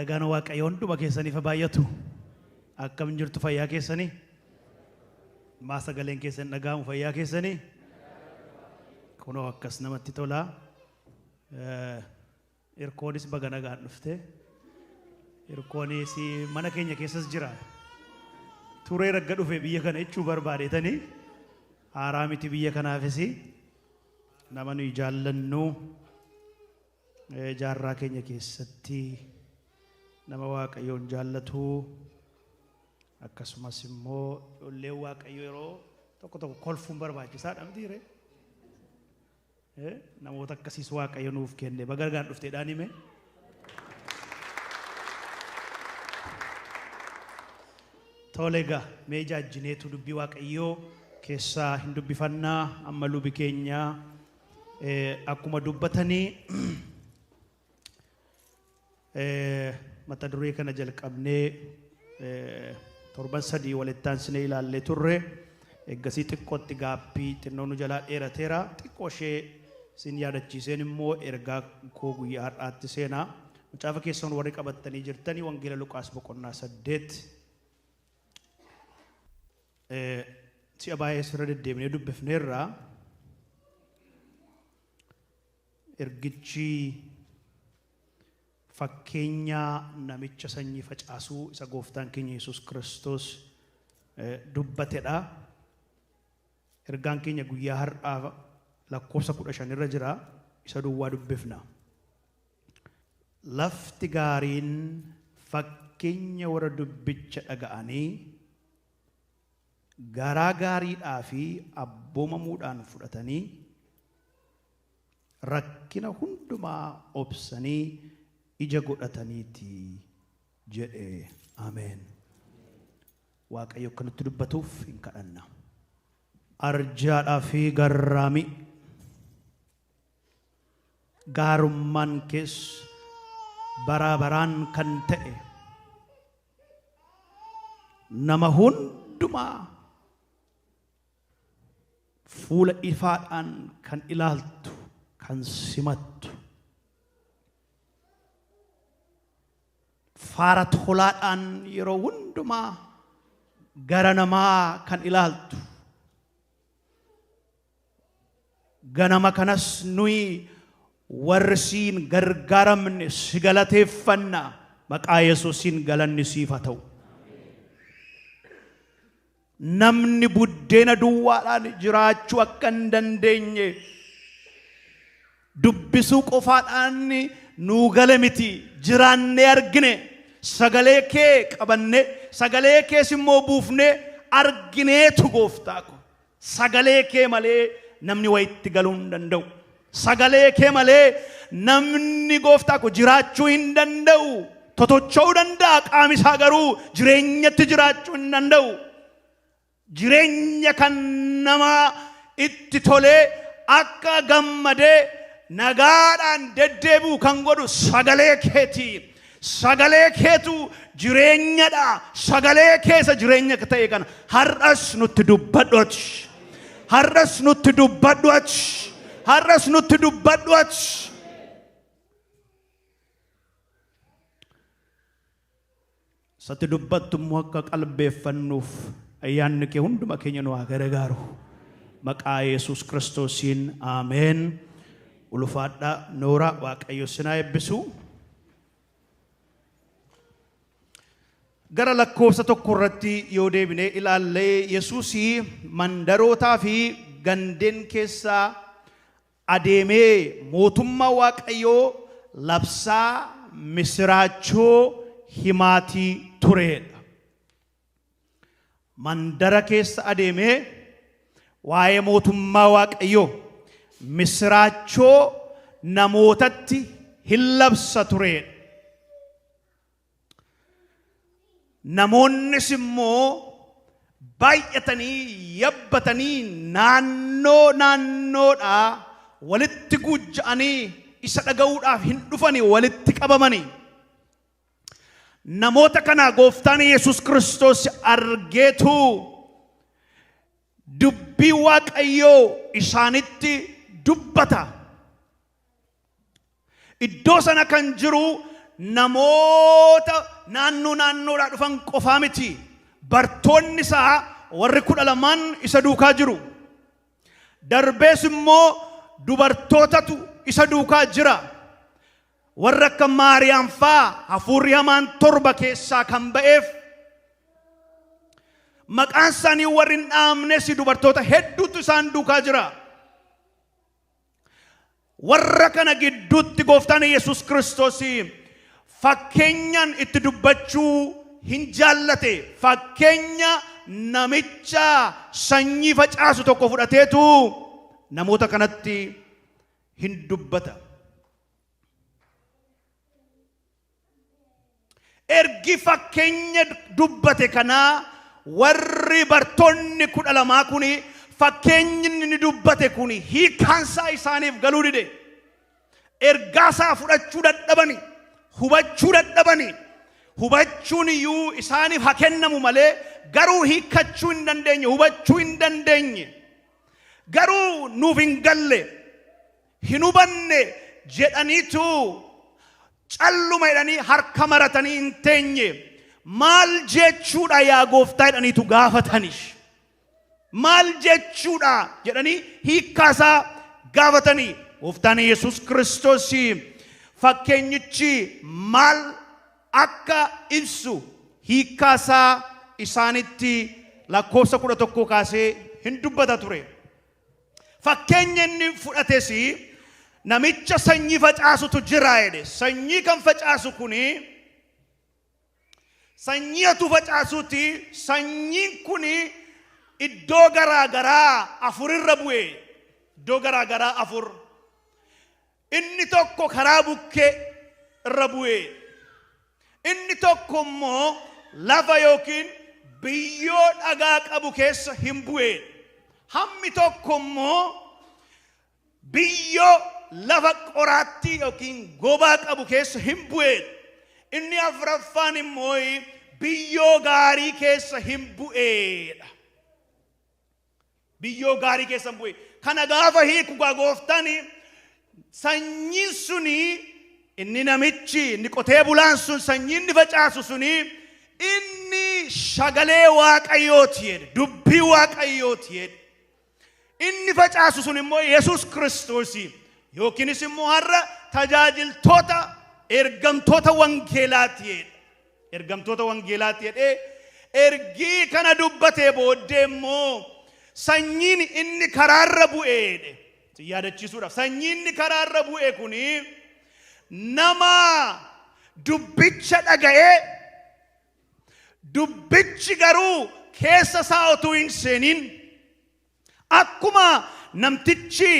Nagaan Waaqayyo hunduma keessaniif haa baay'atu. Akkam jirtu fayyaa keessanii? Maa sagaleen keessan dhaga'amu fayyaa keessanii? Kunoo akkas namatti tola. Irkoonis baga nagaan dhufte. Irkoonis mana keenya keessas jira. Turee ragga dhufe biyya kana jechuu barbaadetanii haaraa miti biyya kanaafis nama nuyi jaallannu jaarraa keenya keessatti nama Waaqayyoon jaallatu akkasumas immoo ijoolleen Waaqayyoo yeroo tokko tokko kolfuun barbaachisaadha mitiiree? Namoota akkasiis Waaqayyo nuuf kenne baga nagaan dhufteedhaan hime. Tole egaa mee jaajjineetu dubbii Waaqayyoo keessaa hin dubbifannaa amma lubi keenya akkuma dubbatanii mata duree kana jalqabnee torban sadii walitti aansinee ilaallee turre. Eeggasii xiqqootti gaappii xinnoo nu jalaa dheerateera. Xiqqoo ishee sin yaadachiiseen immoo ergaa koo guyyaa har'aatti seenaa. Macaafa keessan warri qabattanii jirtanii Wangeela Luqaas boqonnaa 8 si'a baay'ee sirra deddeebinee dubbifneerra. Ergichi fakkeenya namicha sanyii facaasuu isa gooftaan keenya Yesuus Kiristoos dubbatedha. Ergaan keenya guyyaa har'aa lakkoofsa 15 irra jira. Isa duwwaa dubbifna. Lafti gaariin fakkeenya warra dubbicha dhaga'anii garaa gaariidhaa fi abboomamuudhaan fudhatanii rakkina hundumaa obsanii ija godhataniiti jedhe. Ameen. Waaqayyo akka nutti dubbatuuf hin kadhanna. Arjaadhaa fi garraamii gaarummaan kees baraa baraan kan ta'e nama hundumaa fuula ifaadhaan kan ilaaltu kan simattu faara tolaadhaan yeroo hundumaa gara namaa kan ilaaltu ganama kanas nuyi warri siin gargaaramne si galateeffanna maqaa Yesuusiin galanni siif haa ta'u. Namni buddeena duwwaadhaan jiraachuu akka hin dandeenye dubbisuu qofaadhaan nuu gale miti jiraannee argine sagalee kee qabanne sagalee kees immoo buufne argineetu gooftaa ko sagalee kee malee namni wayitti galuu hin danda'u. Sagalee kee malee namni gooftaa ko jiraachuu hin danda'u. Totocho'uu danda'a qaami isaa garuu jireenyatti jiraachuu hin danda'u. Jireenya kan nama itti tolee akka gammadee nagaadhaan deddeebi'u kan godhu sagalee keeti. Sagalee keetu jireenyadha. Sagalee keessa jireenya ta'e kana har'as nutti dubbadhu ati. Har'as nutti dubbadhu ati. Har'as nutti dubbadhu ati. Isatti dubbattu immoo akka qalbeeffannuuf ayyaanni kee hunduma keenya nu haa gargaaru. Maqaa Yesuus Kiristoosiin Ameen. Ulfaadhaa noora Waaqayyo sinaa eebbisu. Gara lakkoofsa tokko irratti yoo deebinee ilaalle Yesuus mandarootaa fi gandeen keessaa adeemee mootummaa Waaqayyoo labsaa misiraachoo himaatii tureedha. Mandara keessa adeemee waa'ee mootummaa Waaqayyoo misiraachoo namootatti hin labsa tureedha. Namoonnis immoo baay'atanii yabbatanii naannoo naannoodhaa walitti guujja'anii isa dhaga'uudhaaf hin dhufani walitti qabamanii. Namoota kana gooftaan Yesuus Kiristoos argeetu dubbii Waaqayyoo isaanitti dubbata. Iddoo sana kan jiru namoota naannoo naannoodhaa dhufan qofaa miti. Bartoonni isaa warri 12 isa duukaa jiru. Darbees immoo dubartootatu isa duukaa jira. Warra akka Maariyaam faa hafuurri hamaan 7 keessaa kan ba'eef maqaan isaanii warri hin dhaamnes dubartoota hedduutu isaan duukaa jira. Warra kana gidduutti gooftaan Yesuus Kiristoos fakkeenyaan itti dubbachuu hin jaallate. Fakkeenya namicha sanyii facaasu tokko fudhateetu namoota kanatti hin dubbata. Ergi fakkeenya dubbate kanaa warri bartoonni 12 kuni fakkeenyi inni dubbate kuni hiikkaansaa isaaniif galuu dide. Ergaasaa fudhachuu dadhabani, hubachuu dadhabani. Hubachuun iyyuu isaaniif haa kennamu malee garuu hiikkachuu hin dandeenye, hubachuu hin dandeenye. Garuu nuuf hin galle, hin hubanne jedhaniitu calluma jedhanii harka maratanii hin teenye. Maal jechuudha yaa gooftaa jedhaniitu gaafatani. Maal jechuudha jedhanii hiikkaasaa gaafatanii. Gooftaan Yesuus Kiristoos fakkeenyichi maal akka ibsu hiikkaasaa isaanitti lakkoofsa 11 kaasee hin dubbata ture. Fakkeenya inni fudhates namicha sanyii facaasutu jira jedhe. Sanyii kan facaasu kuni sanyii atu facaasuuti. Sanyiin kuni iddoo garaa garaa afurirra bu'e. Iddoo garaa garaa afur. Inni tokko karaa bukkee irra bu'e. Inni tokko immoo lafa yookiin biyyoo dhagaa qabu keessa hin bu'e. Hammi tokko immoo biyyoo lafa qoraattii yookiin gobaa qabu keessa hin bu'e. Inni afuraffaan immoo biyyoo gaarii keessa hin bu'eedha. Biyyoo gaarii keessa hin bu'e. Kana gaafa hiiku gooftaan sanyiin suni inni namichi inni qotee bulaan sun sanyii inni facaasu suni inni sagalee Waaqayyooti jedhe, dubbii Waaqayyooti jedhe. Inni facaasu sun immoo Yesuus Kiristoos yookiinis immoo har'a tajaajiltoota ergamtoota wangeelaati jedhe. Ergamtoota wangeelaati jedhee ergii kana dubbatee booddee immoo sanyiin inni karaarra bu'e jedhe. Si yaadachiisuudhaaf sanyiin inni karaarra bu'e kuni nama dubbicha dhaga'ee dubbichi garuu keessa isaa otuu hin seeniin akkuma namtichi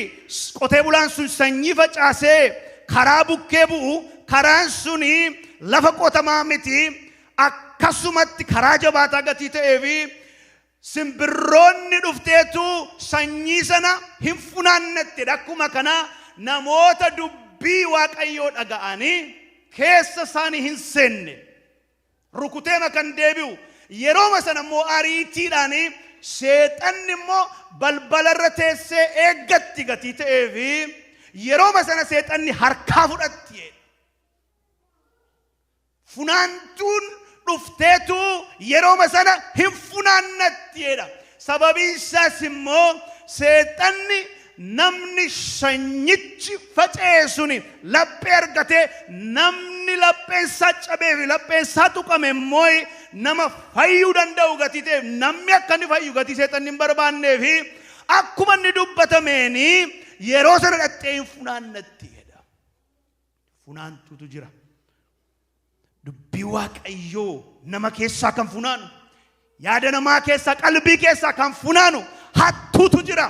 qotee bulaan sun sanyii facaasee karaa bukkee bu'u, karaan suni lafa qotamaa miti, akkasumatti karaa jabaataa gatii ta'ee fi simbirroonni dhufteetu sanyii sana hin funaannatte. Akkuma kana namoota dubbii Waaqayyoo dhaga'anii keessa isaanii hin seenne rukuteema kan deebi'u, yerooma sana immoo ariitiidhaan seexanni immoo balbalarra teessee eeggatti gatii ta'ee fi yerooma sana seexanni harkaa fudhatti. Funaantuun dhufteetu yerooma sana hin funaannatti jedha. Sababiin isaas immoo seexanni namni sanyichi faca'e suni laphee argatee namni lapheen isaa cabee fi lapheen isaa tuqame immoo nama fayyuu danda'u gatii ta'eef namni akka inni fayyu gatii seexanni hin barbaannee fi akkuma inni dubbatameeni yeroo sana dhattee hin funaannatti jedha. Funaantuutu jira. Dubbii Waaqayyoo nama keessaa kan funaanu, yaada namaa keessaa, qalbii keessaa kan funaanu hattuutu jira.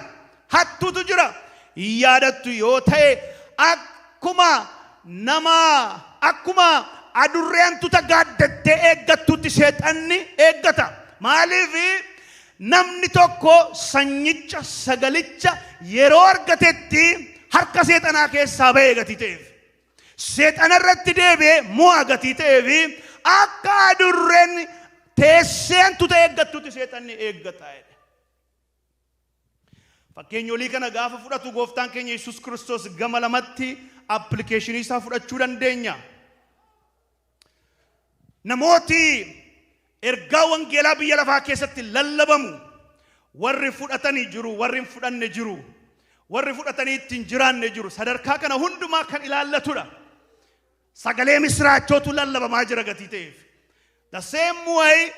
Hattuutu jira. Yaadattu yoo ta'e akkuma nama akkuma adurree hantuuta gaaddattee eeggattutti seexanni eeggata. Maaliif namni tokko sanyicha sagalicha yeroo argatetti harka seexanaa keessaa ba'ee gatii ta'eef. Seexana irratti deebi'ee mo'a gatii ta'eef akka adurreen teessee hantuuta eeggattutti seexanni eeggata. Fakkeenya olii kana gaafa fudhatu gooftaan keenya Yesuus Kiristoos gama lamatti appilikeeshinii isaa fudhachuu dandeenya. Namooti ergaa wangeelaa biyya lafaa keessatti lallabamu warri fudhatanii jiru, warri hin fudhanne jiru, warri fudhatanii ittiin jiraanne jiru. Sadarkaa kana hundumaa kan ilaallatudha. Sagalee misiraachootu lallabamaa jira gatii ta'eef. The same way,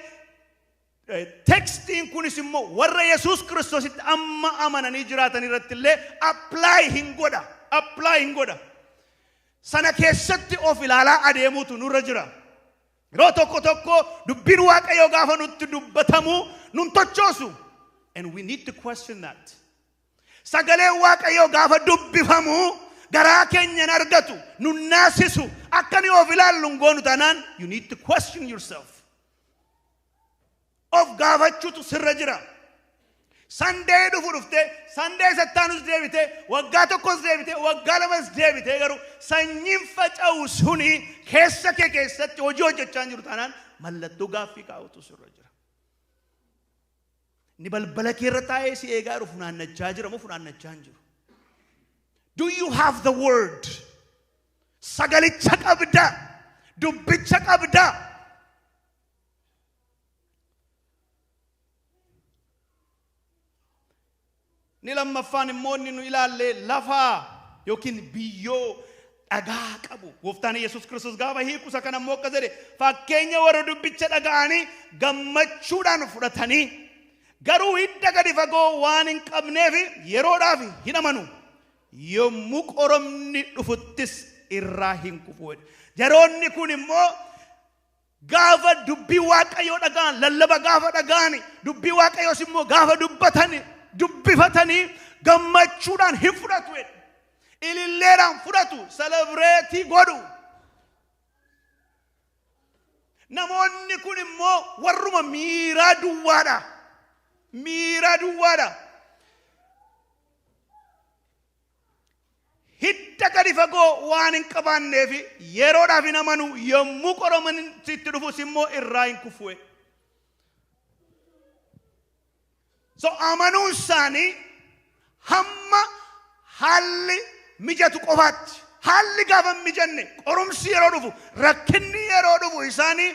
tekstiin kunis immoo warra Yesuus Kiristoositti amma amananii jiraatan irratti illee apply hin godha. Apply hin godha. Sana keessatti of ilaalaa adeemuutu nurra jira. Yeroo tokko tokko dubbiin Waaqayyoo gaafa nutti dubbatamu nun tochoosu. And we need to question that. Sagaleen Waaqayyoo gaafa dubbifamu garaa keenyan argatu, nun naasisu, akka ni of ilaallu hin goonu taanaan, you need to question yourself. Of gaafachuutu sirra jira. Sunday dhufu dhuftee, Sunday sattaanus deebitee, waggaa tokkos deebitee, waggaa lamas deebitee, garuu sanyiin faca'u suni keessa kee keessatti hojii hojjechaa hin jiru taanaan, mallattoo gaaffii kaa'utu sirra jira. Inni balbala kee irra taa'ee si eegaa jiru funaannachaa jira moo funaannachaa hin jiru? Do you have the word? Sagalicha qabda. Dubbicha qabda. Inni lammaffaan immoo inni nu ilaalle lafaa yookiin biyyoo dhagaa qabu. Gooftaan Yesuus Kiristoos gaafa hiiku isa kana immoo akkas jedhe: fakkeenya warra dubbicha dhaga'anii gammachuudhaan fudhatanii, garuu hidda gadi fagoo waan hin qabneef yeroodhaaf hin amanu. Yommuu qoromni dhufuttis irraa hin kufu. Yeroonni kun immoo gaafa dubbii Waaqayyoo dhaga'an, lallaba gaafa dhaga'an, dubbii Waaqayyoos immoo gaafa dubbatani, dubbifatanii gammachuudhaan hin fudhatu jedhe. Ililleedhaan fudhatu, celebrate godhu. Namoonni kun immoo warruma miiraa duwwaadha. Miiraa duwwaadha. Hidda gadi fagoo waan hin qabaanneef yeroodhaaf hin amanu, yommuu qoraman sitti dhufus immoo irraa hin kufu. So amanuun isaanii hamma haalli mijatu qofaatti. Haalli gaafa hin mijanne, qorumsi yeroo dhufu, rakkinni yeroo dhufu, isaanii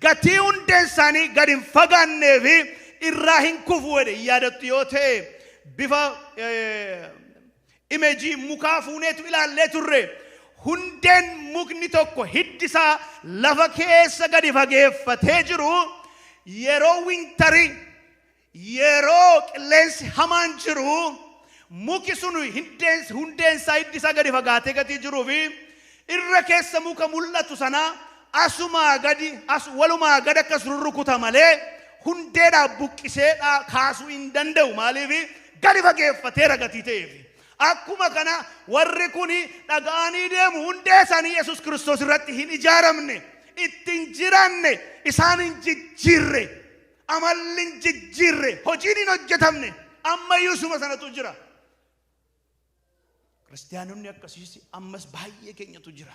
gatii hundeen isaanii gadi hin fagaannee fi irraa hin kufu jedhe. Yaadattu yoo ta'e, bifa image mukaa fuuneetu ilaallee turre. Hundeen mukni tokko hiddi isaa lafa keessa gadi fageeffatee jiru, yeroo winter, yeroo qilleensi hamaan jiru, muki sun hundeen isaa, hiddi isaa gadi fagaatee gatii jiruu fi irra keessa muka mul'atu sana asumaa gadi as walumaa gadi akkas rurrukuta malee hundeedhaa buqqisee kaasuu hin danda'u. Maaliif? Gadi fageeffateera gatii ta'eef. Akkuma kana warri kun dhaga'anii deemu, hundee isaanii Yesus Kiristoos irratti hin ijaaramne, ittiin jiraanne, isaan hin jijjiirre, amalli hin jijjiirre, hojiin hin hojjetamne, ammayyuu suma sanatu jira. Kiristaanonni akkasiis ammas baay'ee keenyatu jira.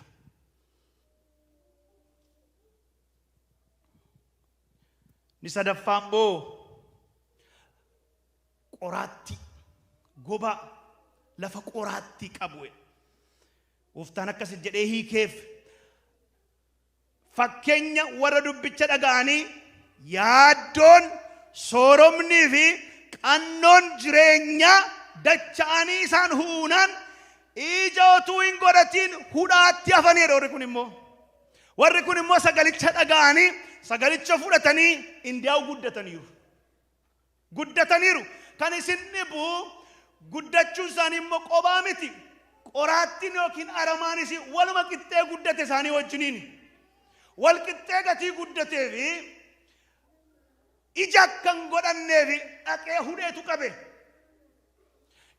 Ni sadaffaa immoo qoraattii, gobaa, lafa qoraattii qabu. Gooftaan akkas jedhee hiikeef: fakkeenya warra dubbicha dhaga'anii yaaddoon, sooromnii fi qannoon jireenyaa dacha'anii isaan huunaan ija otuu hin godhatiin hudhaatti hafaniidha warri kun immoo. Warri kun immoo sagalicha dhaga'anii, sagalicha fudhatanii indiyaa'u guddataniiru. Guddataniiru. Kan isin dhibu guddachuun isaanii immoo qobaa miti. Qoraattiin yookiin aramaanis waluma qixxee guddate isaanii wajjiniin. Wal qixxee gatii guddatee fi ija akka hin godhanneef dhaqee hudheetu qabe.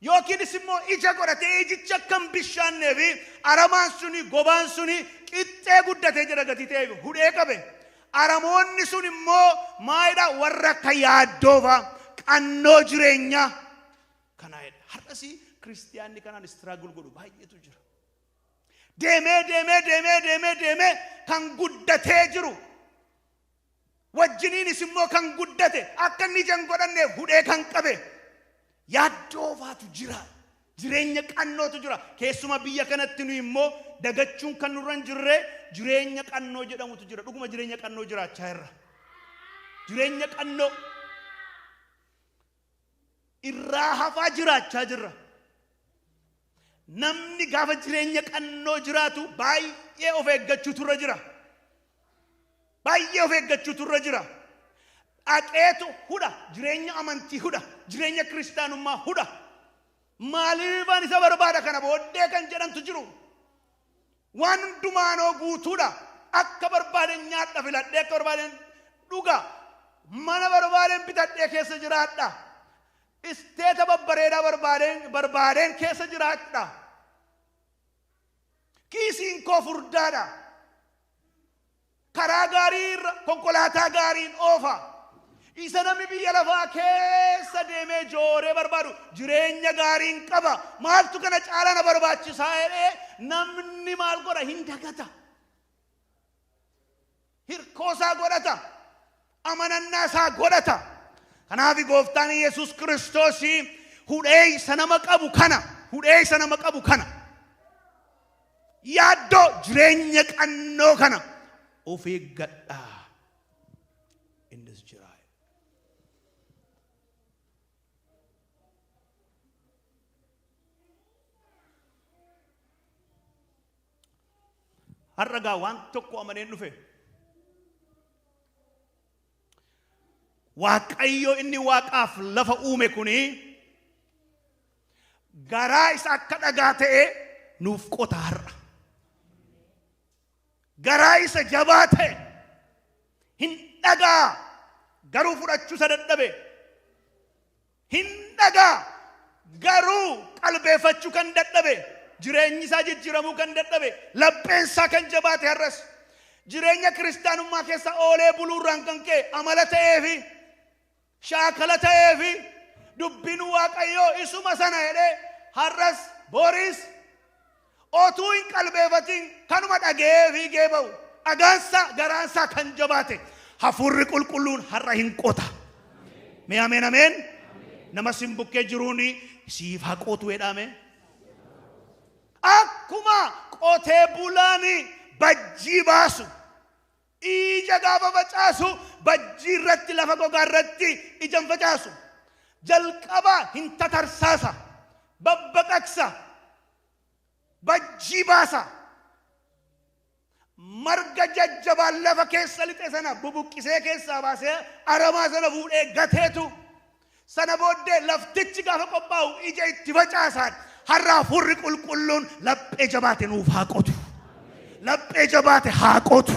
Yookiinis immoo ija godhatee ijicha akka hin bishaannee fi aramaan suni, gobaan suni qixxee guddatee jira gatii ta'eef hudhee qabe. Aramoonni sun immoo maalidha? Warra akka yaaddoofa, qannoo jireenyaa kanaadha. Har'as kiristiyaanni kanaan struggle godhu baay'eetu jira. Deemee deemee deemee deemee deemee kan guddatee jiru, wajjiniinis immoo kan guddate, akka inni ija hin godhanneef hudhee kan qabe yaaddoofaatu jira. Jireenya qannootu jira. Keessuma biyya kanatti nu immoo dagachuun kan nurra hin jirre jireenya qannoo jedhamutu jira. Dhuguma jireenya qannoo jiraachaa jirra. Jireenya qannoo irraa hafaa jiraachaa jirra. Namni gaafa jireenya qannoo jiraatu baay'ee of eeggachuutu irra jira. Baay'ee of eeggachuutu irra jira. Dhaqeetu hudha jireenya amantii hudha jireenya kiristaanummaa hudha. Maaliifan isa barbaada kana booddee kan jedhantu jiru. Waan hundumaanoo guutuudha. Akka barbaaden nyaadha filadhee akka barbaaden dhuga. Mana barbaaden bitadhee keessa jiraadha. Isteeta babbareedaa barbaadeen keessa jiraadha. Kiisiin koo furdaadha. Karaa gaarii irra konkolaataa gaariin oofa. Isa namni biyya lafaa keessa deemee jooree barbaadu jireenya gaariin qaba. Maaltu kana caalaa na barbaachisaa jedhee namni maal godha hin dagata. Hirkoo isaa godhata. Amanannaa isaa godhata. Kanaaf gooftaan Yesuus Kiristoos hudhee isa nama qabu kana hudhee isa nama qabu kana yaaddoo jireenya qannoo kana of eeggadhaa. Innis jira. Har'a gaa waan tokko amaneen dhufe. Waaqayyo inni waaqaaf lafa uume kuni garaa isa akka dhagaa ta'e nuuf qota har'a. Garaa isa jabaa ta'e hin dhagaa garuu fudhachuu isa dadhabe. Hin dhagaa garuu qalbeeffachuu kan dadhabe jireenyi isaa jijjiiramuu kan dadhabe lapheen isaa kan jabaate har'as jireenya kiristaanummaa keessa oolee buluurraan kan ka'e amala ta'eefi shaakala ta'eefi dubbiin Waaqayyoo isuma sana jedhee har'as boriis otuu hin qalbeeffatin kanuma dhaga'ee fiigee ba'u dhagaansaa garaansaa kan jabaate hafuurri qulqulluun har'a hin qota. Mee ameen ameen. Nama sin bukkee jiruun siif haa qotu jedhame. Akkuma qotee bulaan bajjii baasu ija gaafa facaasu bajjii irratti lafa gogaa irratti ija hin facaasu. Jalqaba hin tatarsaasa babbaqaqsa bajjii baasa. Marga jajjabaan lafa keessa lixe sana bubuqqisee keessaa baasee aramaa sana fuudhee gateetu sana booddee laftichi gaafa qophaa'u ija itti facaasaan har'a hafuurri qulqulluun laphee jabaate nuuf haa qotu. Laphee jabaate haa qotu.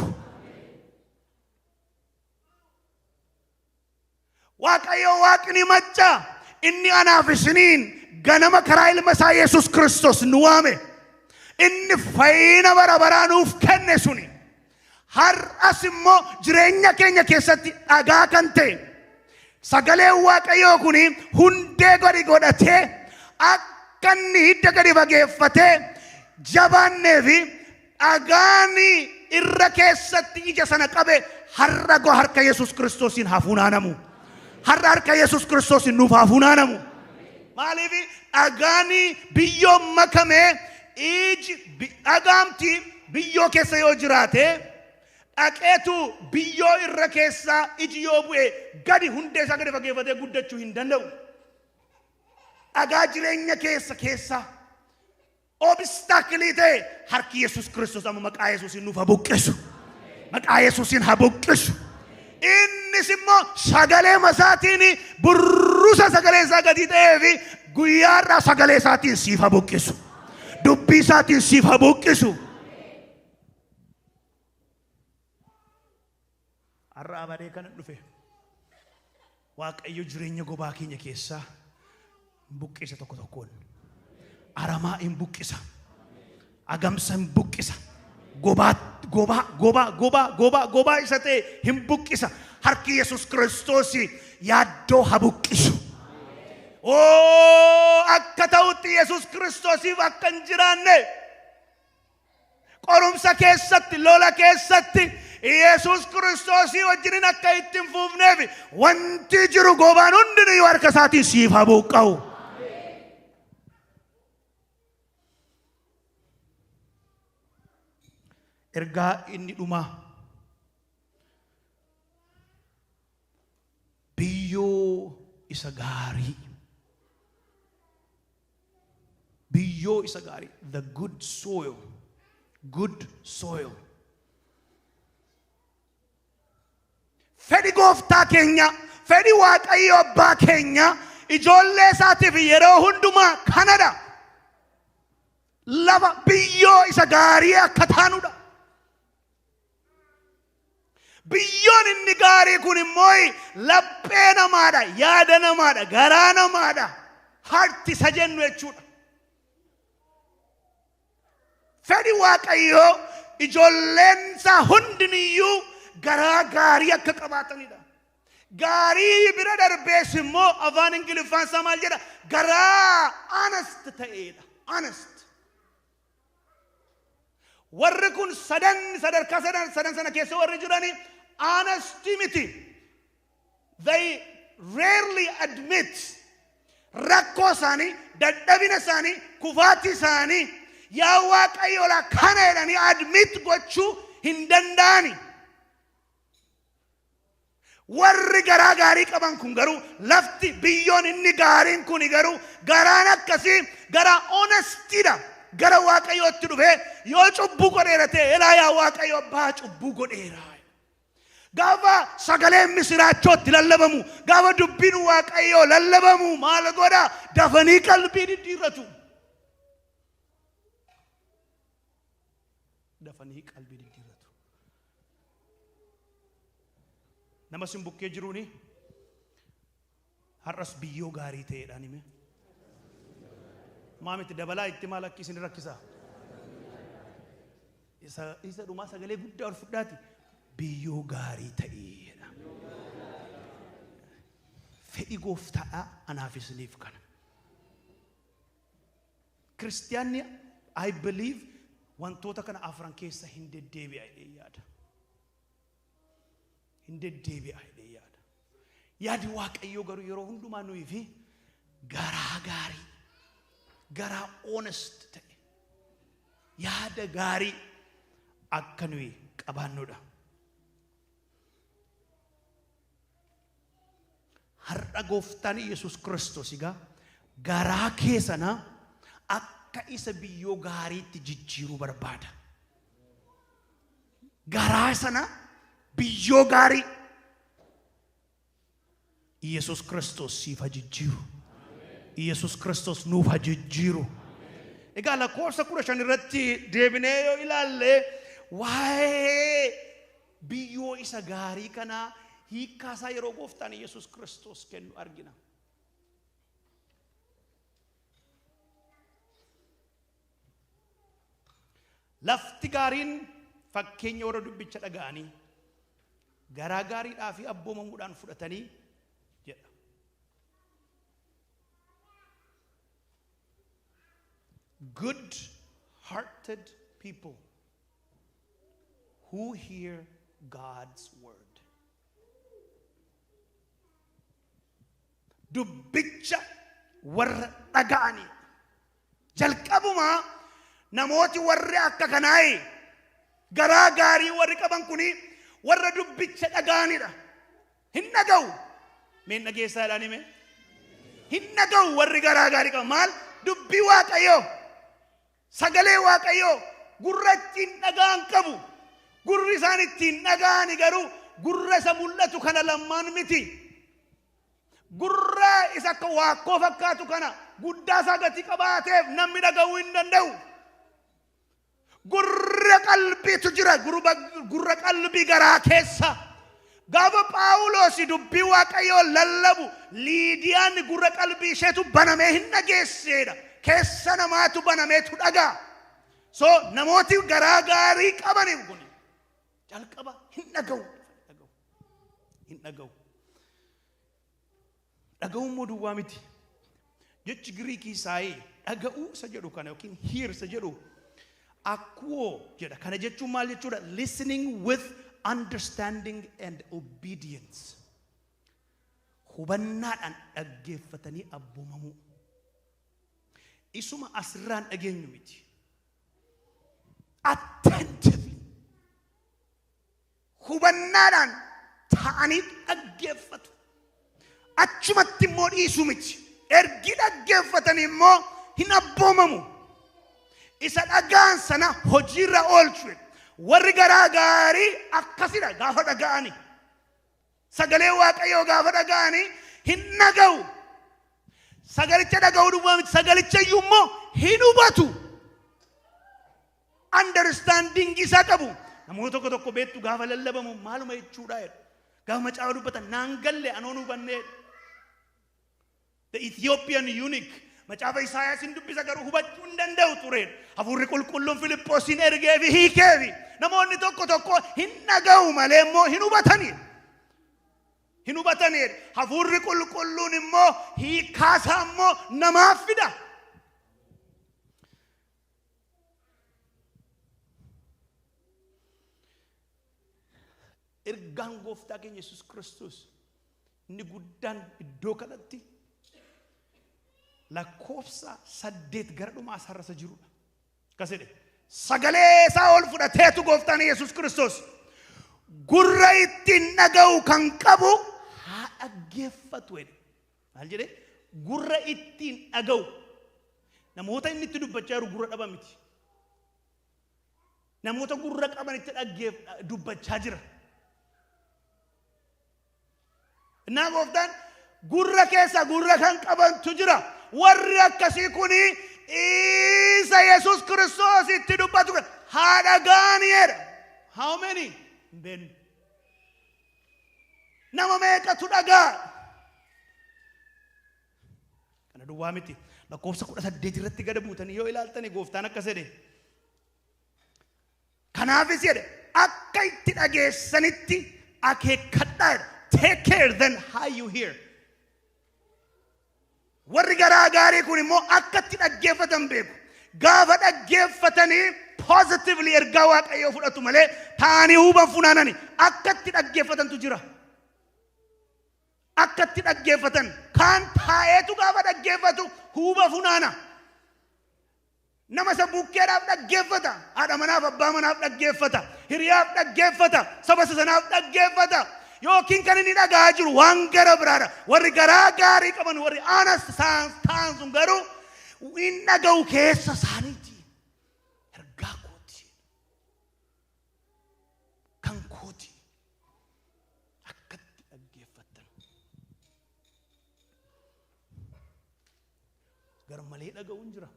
Waaqayyo waaqni maccaa inni anaaf isiniin ganama karaa ilma isaa Yesuus Kiristoos nu waame. Inni fayyina bara baraa nuuf kenne suni. Har'as immoo jireenya keenya keessatti dhagaa kan ta'e sagaleen Waaqayyoo kun hundee gadi godhatee akka inni hidda gadi fageeffatee jabaannee fi dhagaan irra keessatti ija sana qabe har'a go harka Yesuus Kiristoosiin haa funaanamu. Har'a harka Yesuus Kiristoosiin nuuf haa funaanamu. Maaliif dhagaan biyyoon makamee iji dhagaamti biyyoo keessa yoo jiraate dhaqeetu biyyoo irra keessaa iji yoo bu'e gadi hundee isaa gadi fageeffatee guddachuu hin danda'u. Dhagaa jireenya keessa keessaa obstacle ta'e harki Yesuus Kiristoos amma maqaa Yesuusiin nuuf haa buqqisu. Maqaa Yesuusiin haa buqqisu. Innis immoo sagalee masaatiin burrusa sagalee isaa gadi ta'ee fi guyyaa irraa sagalee isaatiin siif haa buqqisu. Dubbii isaatiin siif haa buqqisu. Har'a amanee kana dhufe. Waaqayyo jireenya gobaa keenya keessaa hin buqqisa tokko tokkoon. Aramaa hin buqqisa. Agamsa hin buqqisa. Gobaa gobaa gobaa gobaa gobaa gobaa isa ta'e hin buqqisa. Harki Yesuus Kiristoos yaaddoo haa buqqisu. Oo akka ta'utti Yesuus Kiristoosiif akka hin jiraanne qorumsa keessatti lola keessatti Yesuus Kiristoosii wajjiniin akka itti hin fuufneef wanti jiru gobaan hundiniyyuu harka isaatiin siif haa buqqa'u. Ergaa inni dhumaa biyyoo isa gaarii. Biyyoo isa gaarii. The good soil. Good soil. Fedhi Gooftaa keenya, fedhi Waaqayyo Abbaa keenya ijoollee isaatiif yeroo hundumaa kanadha. Lafa biyyoo isa gaarii akka taanudha. Biyyoon inni gaarii kun immoo laphee namaadha, yaada namaadha, garaa namaadha. Harti isa jennu jechuudha. Fedhi Waaqayyoo ijoolleen isaa hundiniyyuu garaa gaarii akka qabaatanidha. Gaarii bira darbees immoo afaan Ingiliffaan isaa maal jedha? Garaa honest ta'edha. Honest. Warri kun sadan sadarkaa sadan sadan sana keessa warri jirani honest miti. They rarely admit rakkoo isaanii, dadhabina isaanii, kufaatii isaanii, yaa Waaqayyo laa kana jedhanii admit gochuu hin danda'ani. Warri garaa gaarii qaban kun garuu, lafti biyyoon inni gaariin kun garuu, garaan akkasii garaa honestiidha. Gara Waaqayyootti dhufee yoo cubbuu godheera ta'e, elaa yaa Waaqayyo abbaa, cubbuu godheera. Gaafa sagaleen misiraachootti lallabamu, gaafa dubbiin Waaqayyoo lallabamu maal godha? Dafanii qalbii diddiirratu. Dafanii qalbii diddiirratu. Nama sin bukkee jiruuni har'as biyyoo gaarii ta'eedhaan hime. Maamiti dabalaa itti maal akki isin rakkisaa? Isa dhumaa sagalee guddaa ol fudhaati. Biyyoo gaarii ta'eedha. Fedhi Gooftaadhaa anaaf isiniif kana. Kiristiyaanni, I believe, wantoota kana afran keessa hin deddeebi'a jedhee yaada. Hin deddeebi'a jedhee yaada. Yaadi Waaqayyoo garuu yeroo hundumaa nuyi fi garaa gaarii, garaa honest ta'e, yaada gaarii akka nuyi qabaannudha. Har'a Gooftaan Yesuus Kiristoos egaa garaa kee sana akka isa biyyoo gaariitti jijjiiruu barbaada. Garaa sana biyyoo gaarii Yesuus Kiristoos siif haa jijjiiru. Yesuus Kiristoos nuuf haa jijjiiru. Egaa lakkoofsa 15 irratti deebinee yoo ilaalle, waa'ee biyyoo isa gaarii kanaa hiikkaa isaa yeroo Gooftaan Yesuus Kiristoos kennu argina. Lafti gaariin fakkeenya warra dubbicha dhaga'anii garaa gaariidhaa fi abboomamuudhaan fudhatanii jedha. Good hearted people who hear God's word. Dubbicha warra dhaga'anii. Jalqabumaa namooti warri akka kanaayi garaa gaarii warri qaban kuni warra dubbicha dhaga'anidha. Hin dhaga'u. Mee hin dhageessaa jedhaan hime? Hin dhaga'u warri garaa gaarii qaban. Maal? Dubbii Waaqayyoo. Sagalee Waaqayyoo gurra ittiin dhaga'an qabu. Gurri isaan ittiin dhaga'ani garuu gurra isa mul'atu kana lammaan miti. Gurra isa akka waakkoo fakkaatu kana guddaa isaa gatii qabaateef namni dhaga'uu hin danda'u. Gurra qalbiitu jira, gurra qalbii garaa keessa. Gaafa Phaawulos dubbii Waaqayyoo lallabu, Liidiyaan gurra qalbii isheetu banamee hin dhageesseedha. Keessa namaatu banameetu dhagaa. So namooti garaa gaarii qabaniif kun jalqaba hin dhaga'u. Hin dhaga'u. Dhaga'uu immoo duwwaa miti. Jechi Giriikii isaayee dhaga'uu isa jedhu kana yookiin hear isa jedhu akuo jedha. Kana jechuun maal jechuudha? Listening with understanding and obedience. Hubannaadhaan dhaggeeffatanii abboomamuu. Isuma asirraan dhageenyu miti. Attentively. Hubannaadhaan ta'anii dhaggeeffatu. Achumatti immoo dhiisu miti. Ergi dhaggeeffatanii immoo hin abboomamu. Isa dhagaan sana hojiirra oolchu. Warri garaa gaarii akkasidha gaafa dhaga'ani. Sagalee Waaqayyoo gaafa dhaga'anii hin dhaga'u. Sagalicha dhaga'uu duwwaa miti, sagalicha iyyuu immoo hin hubatu. Understanding isaa qabu. Namoota tokko tokko beektu gaafa lallabamu maaluma jechuudha jedhu. Gaafa macaafa dubbatan naan galle anoon hubannee jedhu. The Ethiopian eunuch macaafa Isaayaas hin dubbisa garuu hubachuu hin danda'u ture. Hafuurri qulqulluun Filiphoosin ergeefi hiikeefi. Namoonni tokko tokko hin dhaga'u malee immoo hin hubatani. Hin hubatani. Hafuurri qulqulluun immoo hiikkaasaa immoo namaaf fida. Ergaan gooftaa keenya Yesuus Kiristoos inni guddaan iddoo kanatti lakkoofsa 8 gara dhumaa isaarra isa jirudha. Akkas jedhe. Sagalee isaa ol fudhateetu gooftaan Yesuus Kiristoos gurra ittiin dhaga'u kan qabu haa dhaggeeffatu jedhe. Maal jedhe? Gurra ittiin dhaga'u. Namoota inni itti dubbachaa jiru gurra dhaba miti. Namoota gurra qabanitti dhaggeef dubbachaa jira. Innaa gooftaan gurra keessa gurra kan qabantu jira. Warri akkasii kuni isa Yesuus Kiristoos itti dubbatu kan haa dhaga'anii jedha. How many? Hin beeknu. Nama meeqatu dhagaa? Kana duwwaa miti. Lakkoofsa 18 irratti gada buutanii yoo ilaaltani gooftaan akkas jedhe. Kanaafis jedhe akka itti dhageessanitti akeekkadhaa jedha. Take care then how you hear. Warri garaa gaarii kun immoo akka itti dhaggeeffatan beeku. Gaafa dhaggeeffatanii positively ergaa Waaqayyoo fudhatu malee taa'anii huban funaanani akka itti dhaggeeffatantu jira. Akka itti dhaggeeffatan kaan taa'eetu gaafa dhaggeeffatu huuba funaana. Nama isa bukkeedhaaf dhaggeeffata. Haadha manaaf abbaa manaaf dhaggeeffata. Hiriyaaf dhaggeeffata. Saba isa sanaaf dhaggeeffata. Yookiin kan inni dhaga'aa jiru waan gara biraadha. Warri garaa gaarii qaban warri honest ta'an sun garuu hin dhaga'u keessa isaaniiti. Ergaa kooti. Kan kooti. Akkatti dhaggeeffattan. Garmalee dhaga'uun jira.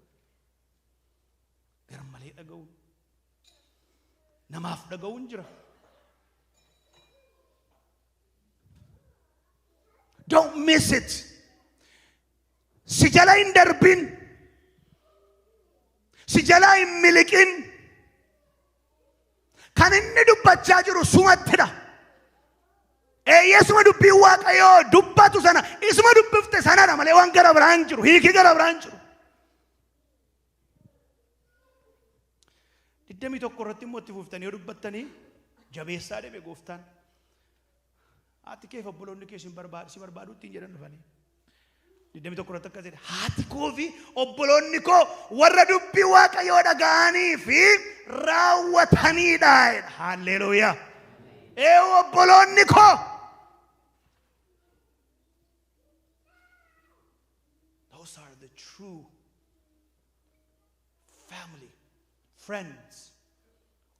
Garmalee dhaga'uun. Namaaf dhaga'uun jira. Don't miss it. Si jala hin darbin. Si jalaa hin miliqin. Kan inni dubbachaa jiru sumattidha. Eeyyee isuma dubbiin Waaqayyoo dubbatu sana isuma dubbifte sanadha malee waan gara biraa hin jiru. Hiikii gara biraa hin jiru. 21 irratti immoo itti fuftanii yoo dubbattanii jabeessaa dhebe gooftaan. Haati kee fi obboloonni kee si barbaadu ittiin jedhan dhufanii. 21 irratti akkas jedhe. Haati koo fi obboloonni koo warra dubbii Waaqayyoo dhaga'anii fi raawwataniidha. Haalleluuyaa. Ee obboloonni koo. Those are the true family, friends.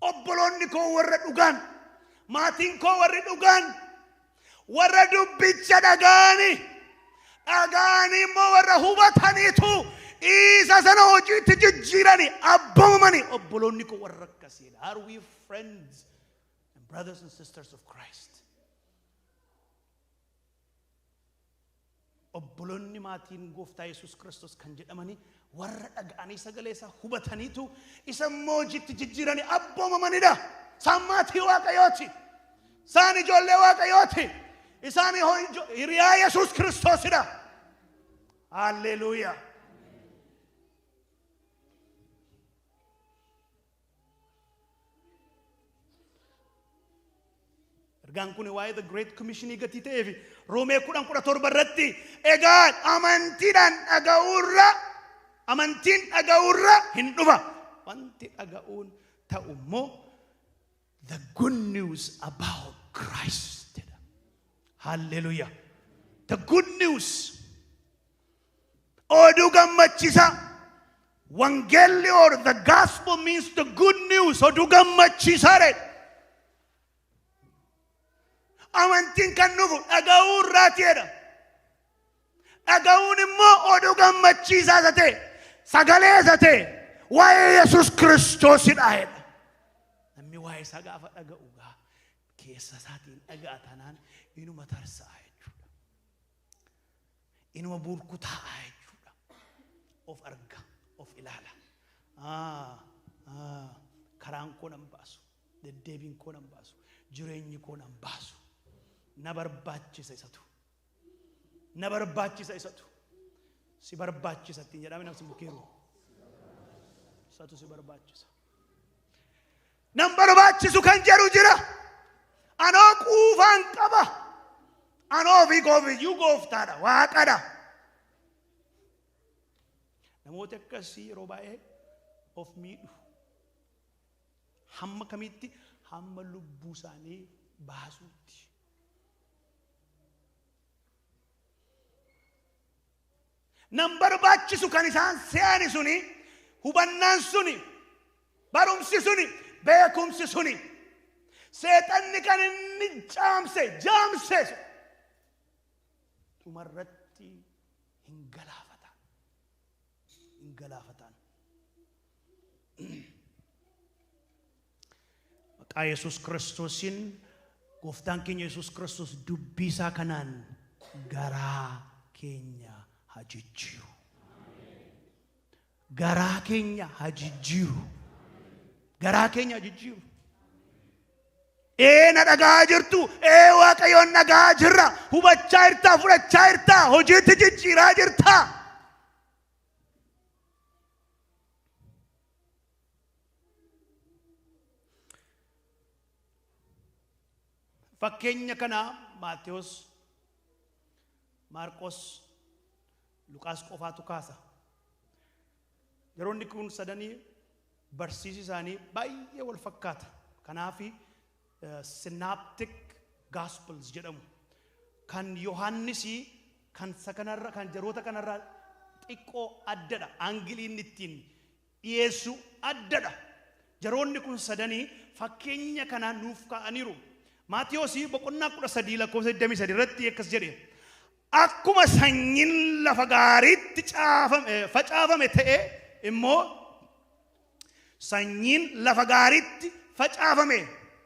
Obboloonni koo warra dhugaan, maatiin koo warri dhugaan, warra dubbicha dhaga'anii, dhaga'anii immoo warra hubataniitu isa sana hojiitti jijjiiranii abboomamanii obboloonni koo warra akkasiidha. Are we friends and brothers and sisters of Christ? Obboloonni maatiin gooftaa Yesuus Kiristoos kan jedhamanii warra dhaga'anii sagalee isaa hubataniitu isa immoo hojiitti jijjiiranii abboomamanidha. Isaan maatii Waaqayyooti. Isaan ijoollee Waaqayyooti. Isaan hiriyaa Yesuus Kiristoosidha. Haalleluuyaa. Ergaan kun waa'ee The Great Commissionii gatii ta'eef Roomee 10:17 irratti egaa amantiidhaan dhaga'uurra amantiin dhaga'uurra hin dhufa. Wanti dhaga'uun ta'u immoo The good news about Christ jedha. Hallelujah. The good news. Oduu gammachiisaa. Wangeelli or the gospel means the good news. Oduu gammachiisaa jedha. Amantiin kan dhufu dhaga'uu irraati jedha. Dhaga'uun immoo oduu gammachiisaa isa ta'e, sagalee isa ta'e, waa'ee Yesuus Kiristoosidha jedha. Namni waa'ee isaa gaafa dhaga'u gaa keessa isaatiin dhaga'a taanaan inuma tarsa'a jechuudha. Inuma burkutaa'a jechuudha. Of arga, of ilaala. Karaan koo nan baasu, deddeebiin koo nan baasu, jireenyi koo nan baasu. Na barbaachisa isatu. Na barbaachisa isatu. Si barbaachisa ittiin jedhame namsi bukkeeru. Isatu si barbaachisa. Nan barbaachisu kan jedhu jira. Anoo quufaan qaba. Anoo ofii koof iyyuu gooftaadha, waaqadha. Namooti akkasii yeroo baay'ee of miidhu. Hamma kamitti? Hamma lubbuu isaanii baasuutti. Nan barbaachisu kan isaan se'ani suni, hubannaan suni, barumsi suni, beekumsi suni, seexanni kan inni caamse, jaamse sun dhumarratti hin galaafataan. Hin galaafataan. Maqaa Yesuus Kiristoosiin Gooftaan keenya Yesuus Kiristoos dubbii isaa kanaan garaa keenya haa jijjiiru. Garaa keenya haa jijjiiru. Garaa keenya haa jijjiiru. Ee na dhaga'aa jirtu, ee Waaqayyoon dhaga'aa jirra, hubachaa jirtaa, fudhachaa jirtaa, hojiitti jijjiiraa jirtaa. Fakkeenya kana Maatewos, Maarqos, Luqaas qofaatu kaasa. Yeroonni kun sadanii barsiisi isaanii baay'ee wal fakkaata. Kanaaf Synoptic Gospels jedhamu. Kan Yohaannisii kan isa kanarra kan jaroota kanarraa xiqqoo addadha. Aangilii inni ittiin dhiyeessu addadha. Jaroonni kun sadanii fakkeenya kana nuuf kaa'aniiru. Maatiyoosi boqonnaa 13 lakkoofsa 23 irratti akkas jedhe. Akkuma sanyiin lafa gaariitti facaafame ta'e immoo sanyiin lafa gaariitti facaafame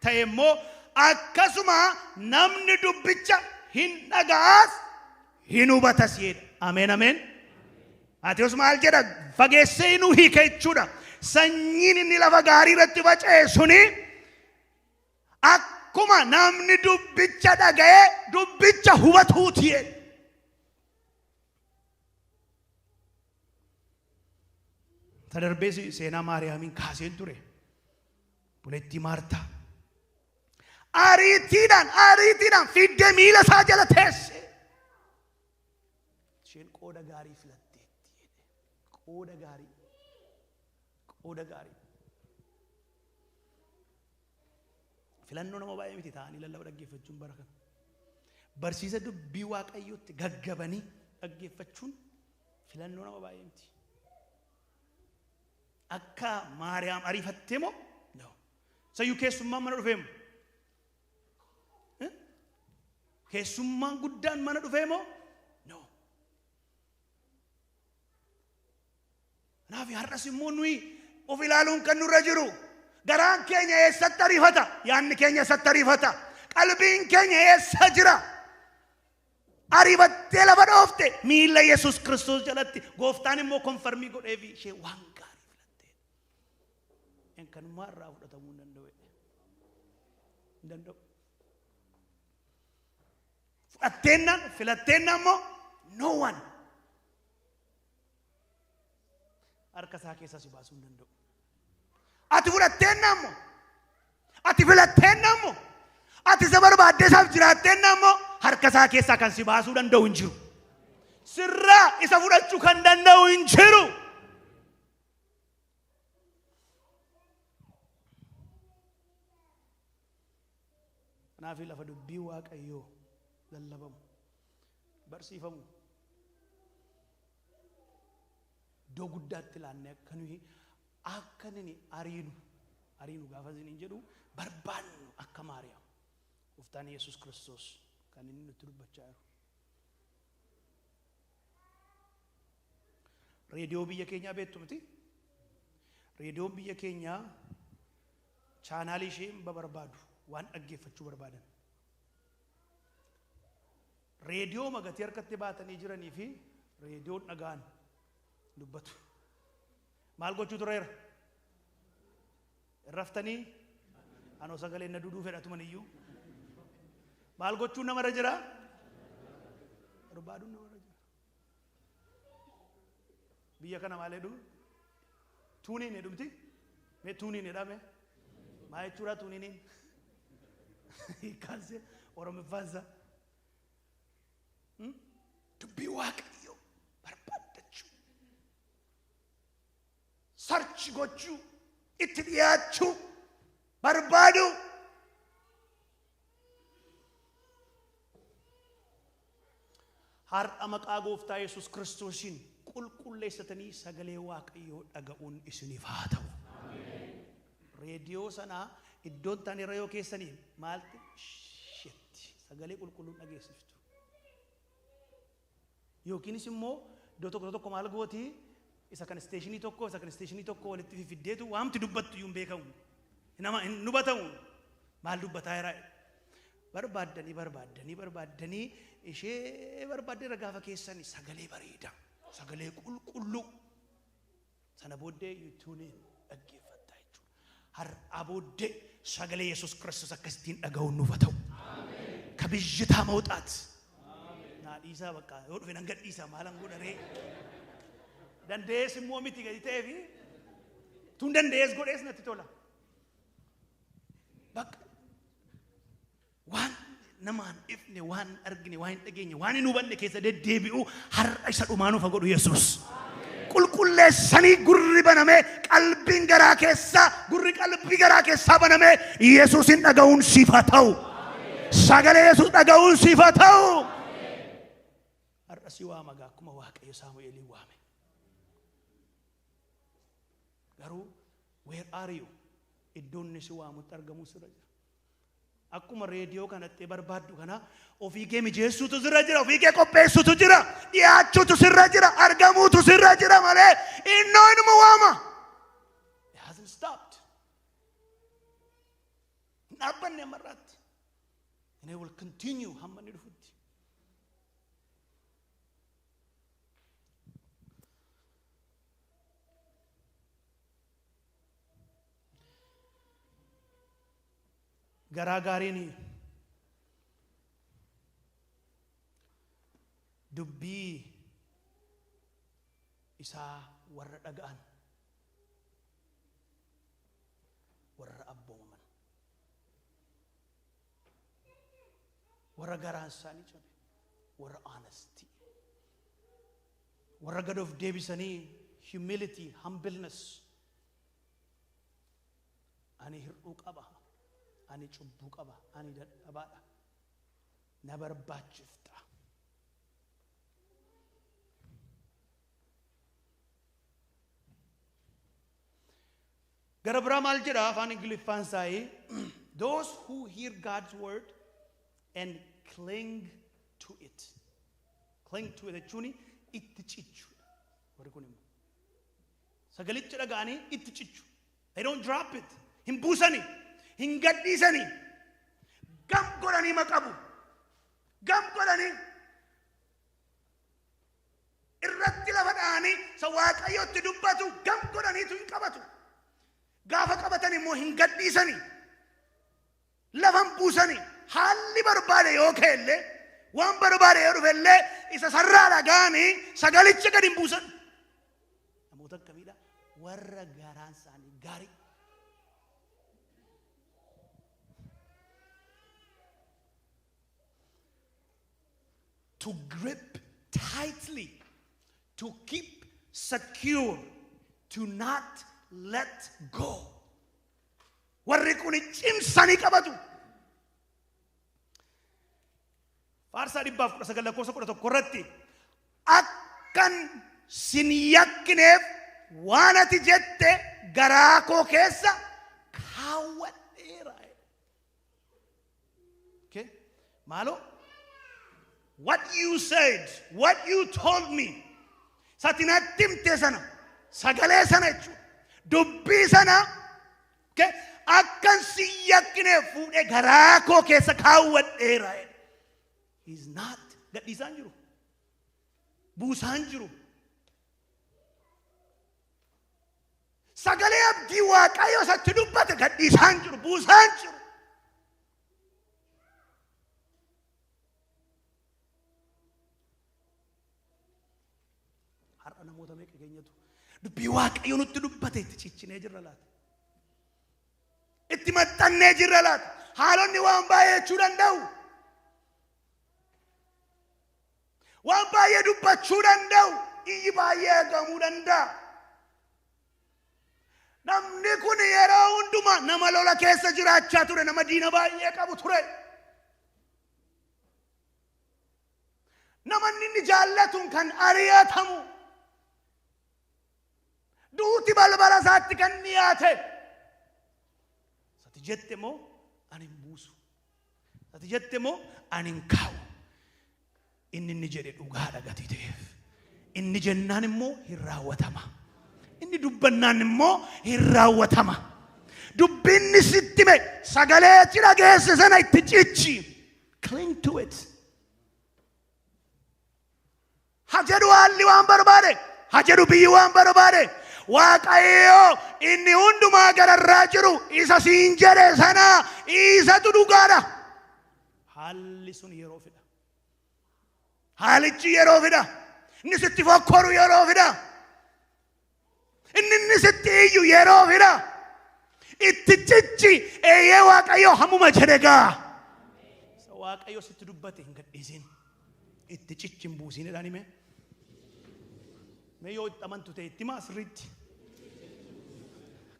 ta'e immoo akkasuma namni dubbicha hin dhaga'aas hin hubatas jedha. Ameen ameen. Maatewos maal jedha? Fageessee inuu hiika jechuudha. Sanyiin inni lafa gaarii irratti faca'e suni akkuma namni dubbicha dhaga'ee dubbicha hubatuuti jedhe. Ta darbees seenaa Maariyaamiin kaaseen ture. Bulettii Maartaa. Ariitiidhaan ariitiidhaan fiiddee miila isaa jala teesse. Isheen qooda gaarii filatteetti jedhe. Qooda gaarii. Qooda gaarii. Filannoo nama baay'ee miti ta'anii lallaba dhaggeeffachuun bara kana. Barsiisa dubbii Waaqayyootti gaggabanii dhaggeeffachuun filannoo nama baay'ee miti. Akka Maariyaam ariifattee moo? No. Sayyuu keessummaan mana dhufee moo? Eh? Keessummaan guddaan mana dhufee moo? No. Kanaaf har'as immoo nuyi of ilaaluun kan nurra jiru. Garaan keenya eessatti ariifata? Yaadni keenya eessatti ariifata? Qalbiin keenya eessa jira? Ariifattee lafa dhoofte miila Yesuus Kiristoos jalatti gooftaan immoo konfarmii godheefi ishee waan gaarii filattee. En kanumaa irraa fudhatamuu hin danda'u. Hin danda'u. Fudhatteennaan filatteennaan immoo no one harka isaa keessaa si baasuu hin danda'u. Ati fudhatteennaan immoo ati filatteennaan immoo ati isa barbaaddee isaaf jiraatteennaan immoo harka isaa keessaa kan si baasuu danda'u hin jiru. Sirraa isa fudhachuu kan danda'u hin jiru. Kanaaf lafa dubbii Waaqayyoo lallabamu, barsiifamu, iddoo guddaatti ilaannee akka nuyi akka nini ariinu ariinu gaafa isiniin jedhu barbaannu akka Maariyaam Gooftaan Yesuus Kiristoos kan inni nutti dubbachaa jiru. Reediyoo biyya keenyaa beektu miti? Reediyoon biyya keenyaa chaanaalii ishee hin barbaadu waan dhaggeeffachuu barbaadan. Reediyoo magatii harkatti baatanii jiranii fi reediyoon dhagaan dubbatu. Maal gochuu tureera? Raftanii anoo sagalee na duduu fedhatuman iyyuu. Maal gochuun namarra jira? Barbaaduun namarra jira. Biyya kana maal jedhu? Tune in jedhumti? Mee tune in jedhame? Maa jechuudha tune iniin? Hiikkaanse Oromiffaansa. Dubbii Waaqayyoo barbaaddachuu. Search gochuu. Itti dhiyaachuu. Barbaaduu. Har'a maqaa Gooftaa Yesuus Kiristoosiin qulqulleessatanii sagalee Waaqayyoo dhaga'uun isiniif haa ta'u. Reediyoo sanaa iddoon ta'an irra yoo keessanii maalti shetti sagalee qulqulluun dhageessiftu. Yookiinis immoo iddoo tokko tokko maal gooti isa kan isteeshinii tokko isa kan isteeshinii tokko walitti fifiddeetu waamti dubbattu iyyuu hin beekamu. Nama hin hubatamu. Maal dubbataa jira? Barbaaddanii barbaaddanii barbaaddanii ishee barbaaddeera gaafa keessanii sagalee bareedaa sagalee qulqulluu sana booddee yuutuuniin dhaggeeffattaa jechuudha. Har'a booddee sagalee Yesuus Kiristoos akkasittiin dhaga'uun nuuf haa ta'u. ከብዥታ መውጣት naa dhiisaa bakka yoo dhufe nan gadhiisa maalan godharee dandees immoo miti gadi ta'ee fi tun dandees godhees natti tola. Bakka waan namaan ifne, waan argine, waan hin dhageenye, waan hin hubanne keessa deddeebi'u har'a isa dhumaa nuuf haa godhu Yesuus. Qulqulleessanii gurri banamee qalbiin garaa keessaa gurri qalbii garaa keessaa banamee Yesuusin dhaga'uun siif haa ta'u. Sagalee Yesuus dhaga'uun siif haa ta'u. Har'a si waama gaa akkuma Waaqayyo Saamu'eelin waame. Garuu where are you? Iddoon inni si waamutti argamuu sirra jira. Akkuma reediyoo kanatti barbaaddu kana ofii kee mijeessuutu sirra jira, ofii kee qopheessuutu jira, dhiyaachuutu sirra jira, argamuutu sirra jira malee innoo inuma waama. It hasn't stopped. Hin dhaabbanne ammarraatti. And it will continue hamma inni dhufutti. Garaa gaariin dubbii isaa warra dhaga'an, warra abboomaman, warra garaan isaanii cabe, warra honesty, warra gad of deebisanii, humility, humbleness, ani hir'uu qaba, ani cubbuu qaba, ani dadhabaadha, na barbaachifta. Gara biraa maal jedha afaan Ingiliffaan isaayii? Those who hear God's word and cling to it. Cling to it jechuun itti cichuudha. Warri kun immoo sagalicha dhaga'anii itti cichu. They don't drop it. Hin buusani. Hin gadhiisani. Gam godhanii maqabu. Gam godhanii irratti lafa dha'anii isa Waaqayyotti dubbatu gam godhaniitu hin qabatu. Gaafa qabatan immoo hin gadhiisani. Lafa hin buusani. Haalli barbaade yoo ka'e illee, waan barbaade yoo dhufe illee, isa sarraa dhaga'anii sagalicha gad hin buusan. Namoota akkamiidha? Warra garaan isaanii gaarii. To grip tightly, to keep secure, to not let go. Warri kun cimsanii qabatu. Faarsaa 119 lakkoofsa 11 irratti akkan sin yakkineef waan ati jette garaa koo keessa kaawwadheera. Okay? Maaloo? What you said, what you told me, sati natti himte sana, sagalee sana jechuudha. Dubbii sana, okay? Akkan si yakkineef fuudhee garaa koo keessa kaawwadheera. He's not. Gadhiisaan jiru. Buusaan jiru. Sagalee abdii Waaqayyo isatti dubbate gadhiisaan jiru. Buusaan jiru. Har'a namoota meeqa keenyatu dubbii Waaqayyo nutti dubbate itti ciccinee jirra laata? Itti maxxannee jirra laata? Haalonni waan baay'ee jechuu danda'u. Waan baay'ee dubbachuu danda'u. Iyyi baay'ee argamuu danda'a. Namni kun yeroo hundumaa nama lola keessa jiraachaa ture, nama diina baay'ee qabu ture. Nama inni jaallatuun kan ari'atamu. Duuti balbala isaatti kan dhiyaate. Sati jette moo ani hin buusu. Sati jette moo ani hin kaa'u. Inni jedhe dhugaadha gatii ta'eef. Inni jennaan immoo hin raawwatama. Inni dubbannaan immoo hin raawwatama. Dubbinni sitti hime sagalee achi dhageesse sana itti cichi. Cling to it. Ha jedhu haalli waan barbaade, ha jedhu biyyi waan barbaade. Waaqayyo inni hundumaa gararraa jiru isa siin jedhe sana isatu dhugaadha. Haalli sun yeroo fida. Haalichi yeroo fida. Inni sitti fokkoru yeroo fida. Inni sitti iyyu yeroo fida. Itti cichi eeyyee Waaqayyo hammuma jedhe gaa. Isa Waaqayyo sitti dubbate hin gadhiisin. Itti cichi hin buusin jedhaan hime. Mee yoo itti amantu ta'e itti himaa sirriitti.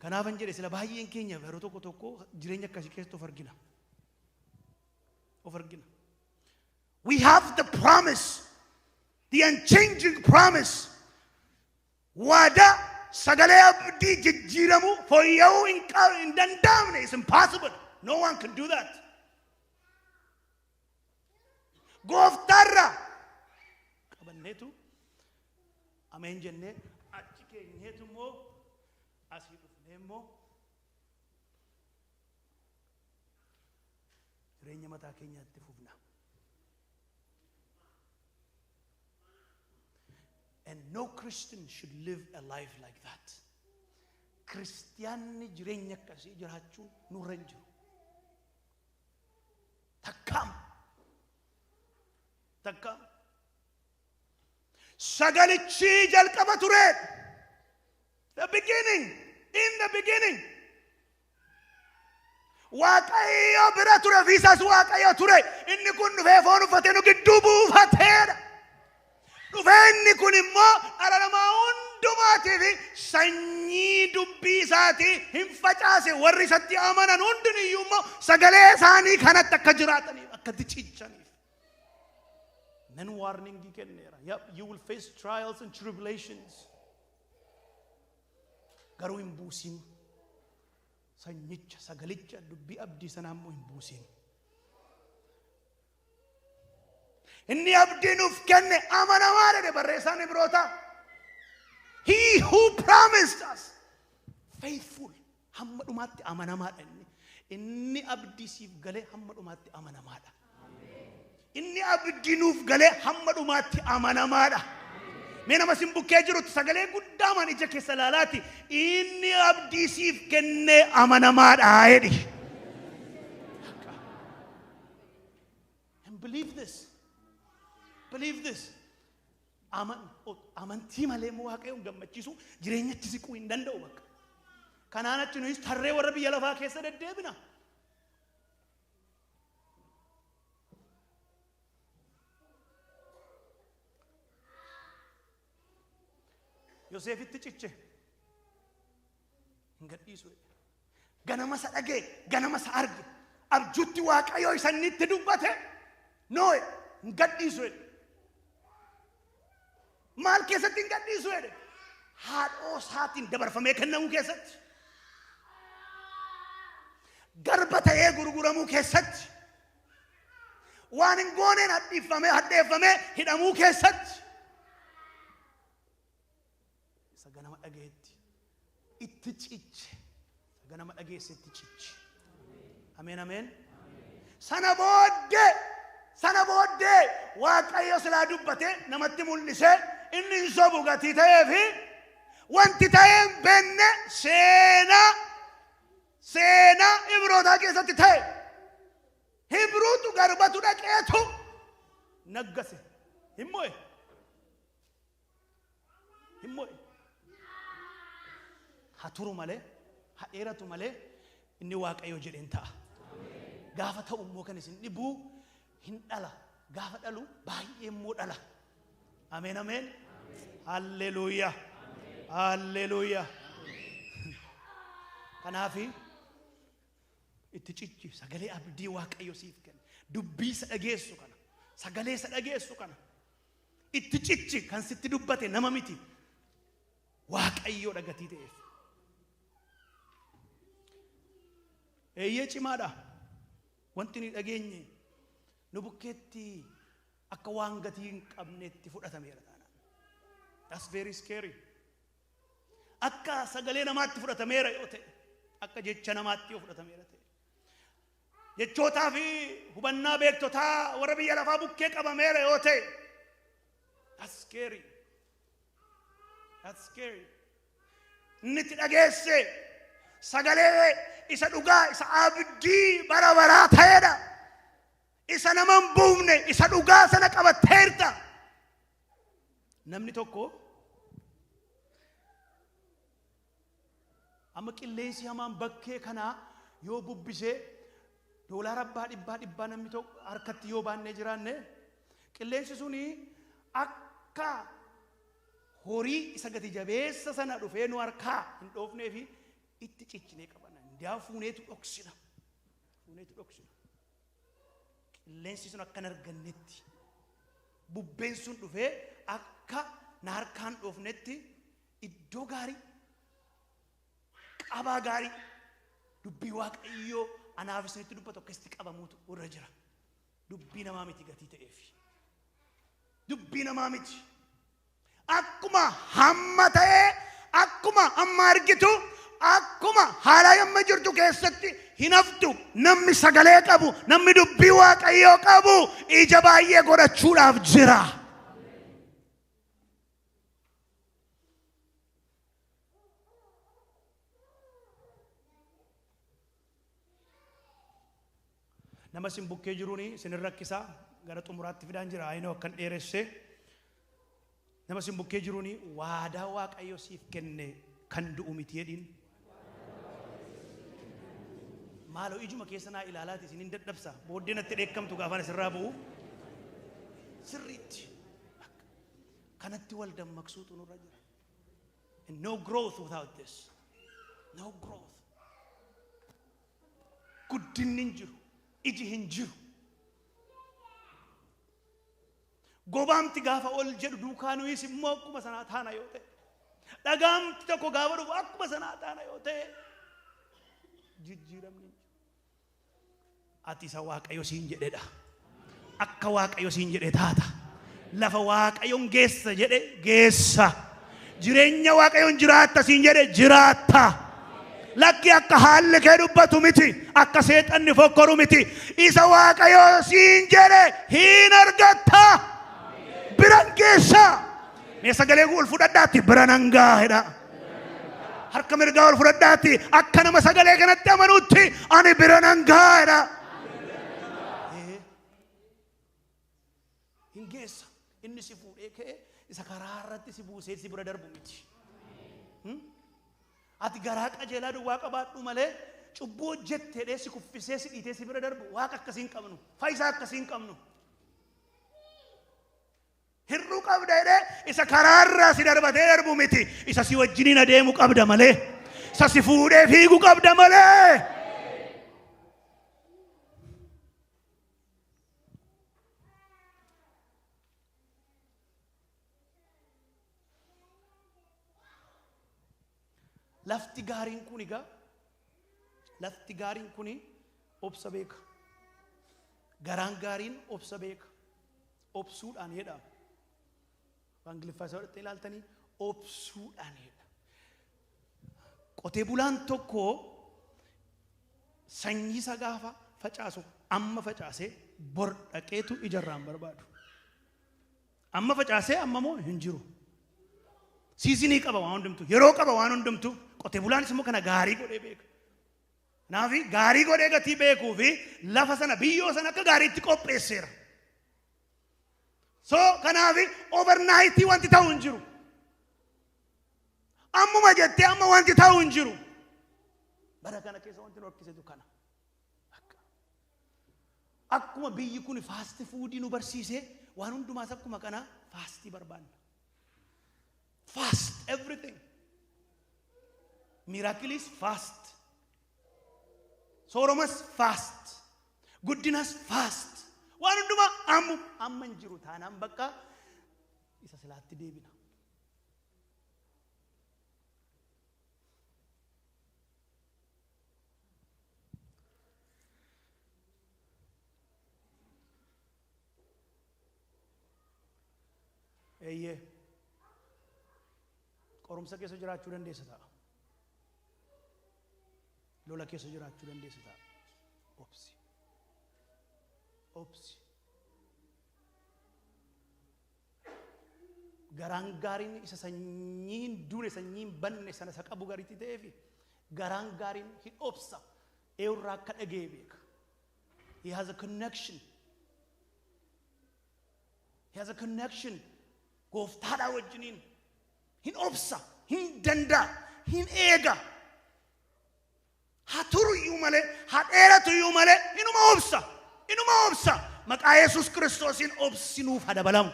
Kanaafan jedhe sila baay'een keenya yeroo tokko tokko jireenya akkasii keessatti of argina. Of argina. We have the promise, the unchanging promise. Waadaa sagalee abdii jijjiiramuu fooyya'uu hin danda'amne. It's impossible. No one can do that. Gooftaarraa qabanneetu ameen jennee achi keenyeetu immoo asii dhufnee immoo jireenya mataa keenyaatti fufna. And no Christian should live a life like that. Kiristiyaanni jireenya akkasii jiraachuun nurra hin jiru. Takkaam. Takkaam. Sagalichi jalqaba ture. The beginning. In the beginning. Waaqayyo bira ture ofiisaas Waaqayyo ture. Inni kun dhufee foon uffatee nu gidduu buufateedha. Dhufee inni kun immoo dhala namaa hundumaatiif sanyii dubbii isaatii hin facaase warri isatti amanan hundiniyyuu immoo sagalee isaanii kanatti akka jiraataniif akka itti cichaniif. Nan warningii kenneera. Yep, you will face trials and tribulations. Garuu hin buusin. Sanyicha sagalicha dubbii abdii sanaa immoo hin buusin. Inni abdii nuuf kenne amanamaa jedhe barreessaan Ibrootaa. He who promised us faithful hamma dhumaatti amanamaadha inni. Inni abdii siif galee hamma dhumaatti amanamaadha. Inni abdii nuuf galee hamma dhumaatti amanamaadha. Mee nama sin bukkee jirutti sagalee guddaamaan ija keessa ilaalaati. Inni abdii siif kennee amanamaadha jedhi. And believe this. Believe this. Amantii malee immoo Waaqayyoon gammachiisu jireenyatti siquu hin danda'u bakka. Kanaan achi nuyis tarree warra biyya lafaa keessa deddeebina. Yoseefitti ciche hin gadhiisu. Ganama isa dhagee, ganama isa arge, abjuutti Waaqayyoo isa inni itti dubbate noo'e. Hin gadhiisu jedhe. Maal keessatti hin gadhiisu jedhe? Haadhoo isaatiin dabarfamee kennamuu keessatti. Garba ta'ee gurguramuu keessatti. Waan hin gooneen hadhiifamee hadheeffamee hidhamuu keessatti. Isa ganama dhagayetti itti ciche. Isa ganama dhageesse itti ciche. Ameen ameen. Sana booddee Waaqayyo silaa dubbate namatti mul'ise, inni hin sobu gatii ta'ee fi wanti ta'ee hin beekne seenaa Ibrootaa keessatti ta'e. Hibruutu garbatu dhaqeetu naggase. Hin mo'e. Hin mo'e. Haa turu malee, haa dheeratu malee, inni Waaqayyo jedheen ta'a. Gaafa ta'u immoo kan isin dhibuu hin dhala. Gaafa dhalu baay'ee immoo dhala. Ameen ameen. Halleluuyaa. Halleluuyaa. Kanaafi itti cichi sagalee abdii Waaqayyo siif kenne. Dubbii isa dhageessu kana. Sagalee isa dhageessu kana. Itti cichi, kan sitti dubbate nama miti. Waaqayyo dhagatii ta'eef. Eeyyee, cimaadha. Wanti ni dhageenye nu bukkeetti akka waan gatii hin qabneetti fudhatameera taanaan. That's very scary. Akka sagalee namaatti fudhatameera yoo ta'e, akka jecha namaatti yoo fudhatameera ta'e. Jechootaa fi hubannaa beektotaa warra biyya lafaa bukkee qabameera yoo ta'e. That's scary. That's scary. Inni itti dhageesse sagalee isa dhugaa, isa abdii bara baraa ta'edha. Isa nama hin buufne, isa dhugaa sana qabatteerta. Namni tokko amma qilleensi hamaan bakkee kanaa yoo bubbisee, doolaara abbaa dhibbaa dhibbaa namni tokko harkatti yoo baannee jiraanne, qilleensi suni akka horii isa gati jabeessa sana dhufee nu harkaa hin dhoofnee fi itti ciccinee qabanna. Ndiyaa fuuneetu dhoksina. Fuuneetu dhoksina. Qilleensi sun akka hin argannetti, bubbeen sun dhufee akka na harkaan dhoofnetti, iddoo gaarii, qabaa gaarii dubbii Waaqayyoo anaaf isinitti dubbatu akkasitti qabamuutu irra jira. Dubbii namaa miti gatii ta'eef. Dubbii namaa miti. Akkuma hamma ta'ee, akkuma amma argitu, akkuma haala amma jirtu keessatti hin haftu. Namni sagalee qabu, namni dubbii Waaqayyoo qabu ija baay'ee godhachuudhaaf jira. Nama isin bukkee jiruuni isin rakkisaa, gara xumuraatti fidaan jira. Ayinoo akkan dheeresse. Nama isin bukkee jiruuni waadaa Waaqayyo siif kenne kan du'u miti jedhiin. Maaloo ijuma keessa naa ilaalaati, isin hin dadhabsa. Booddee natti dheekkamtu gaafan asirraa bu'u. Sirriitti. Kanatti wal dammaqsuutu nurra jira. And no growth without this. No growth. Guddinni hin jiru. Iji hin jiru. Gobaamti gaafa ol jedhu duukaa nuyis immoo akkuma sanaa taana yoo ta'e. Dhagaamti tokko gaafa dhufu akkuma sanaa taana yoo ta'e. Jijjiiramni hin jiru. Ati isa Waaqayyo siin jedhedha. Akka Waaqayyo siin jedhe taata. Lafa Waaqayyoon geessa jedhe geessa. Jireenya Waaqayyoon jiraatta siin jedhe jiraatta. Lakki, akka haalli kee dubbatu miti. Akka seexanni fokkoru miti. Isa Waaqayyo siin jedhe hin argatta. Biran geessa. Mee sagalee ol fudhadhaatti bira nan gaahedha. Harka mirgaa ol fudhadhaatti akka nama sagalee kanatti amanuutti ani bira nan gaahedha. Hin geessa. Inni si fuudhee ka'e isa karaa irratti si buusee si bira darbu miti. Ati garaa qajeelaa duwwaa qabaadhu malee, cubbuu hojjetteedhee si kuffisee si dhiitee si bira darbu Waaqa akkasii hin qabnu. Faayisaa akkasii hin qabnu. Hir'uu qabda jedhee isa karaarraa si darbatee darbu miti. Isa si wajjiniin adeemu qabda malee. Isa si fuudhee fiigu qabda malee. Lafti gaariin kun egaa lafti gaariin kun obsa beeka. Garaan gaariin obsa beeka. Obsuudhaan jedha. Ingiliffaa isaa godhattee ilaaltanii obsuudhaan jedha. Qotee bulaan tokko sanyii isa gaafa facaasu amma facaasee bor dhaqeetu ijarraan barbaadu. Amma facaasee amma moo hin jiru. Siizinii qaba waan hundumtu, yeroo qaba waan hundumtu, qotee bulaanis immoo kana gaarii godhee beeka. Kanaaf gaarii godhee gatii beekuu fi lafa sana biyyoo sana akka gaariitti qopheesseera. So kanaaf overnight wanti ta'u hin jiru. Ammuma jettee amma wanti ta'u hin jiru. Bara kana keessa wanti nu rakkisetu kana. Akkuma biyyi kun fast food nu barsiise waan hundumaas akkuma kana fast barbaanna. Fast everything. Miracle is fast. Sooromas fast. Guddinas fast. Waan hundumaa amma hin jiru taanaan bakka isa silaatti deebina. Eeyyee qorumsa keessa jiraachuu dandeessa ta'a. Lola keessa jiraachuu dandeessa ta'a. Obsi. Obsi. Garaan gaariin isa sanyiin duune sanyiin banne sana isa qabu gariitti ta'eefi garaan gaariin hin obsa. Eewurraa akka dhaga'e beeka. He has a connection. He has a connection. Gooftaadhaa wajjiniin hin obsa, hin danda'a, hin eega. Haa turu iyyuu malee, haa dheeratu iyyuu malee, inuma obsa, inuma obsa. Maqaa Yesuus Kiristoosiin obsinuuf haa dabalamu.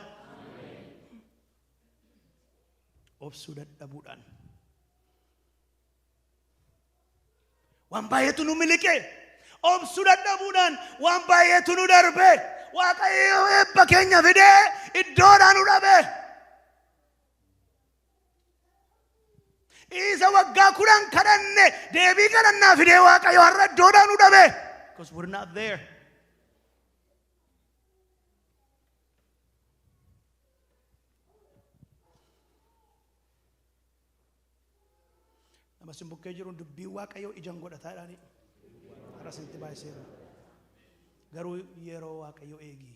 Obsuu dadhabuudhaan waan baay'eetu nu miliqe. Obsuu dadhabuudhaan waan baay'eetu nu darbe. Waaqayyo eebba keenya fidee iddoodhaa nu dhabe. Isa waggaa 10 kadhanne deebii kadhannaa fidee Waaqayyo har'a iddoodhaa nu dhabe. Because we're not there. Nama sin bukkee jiruun dubbii Waaqayyoo ijaan godhataadhaani. Har'a isinitti baay'iseera. Garuu yeroo Waaqayyoo eegi.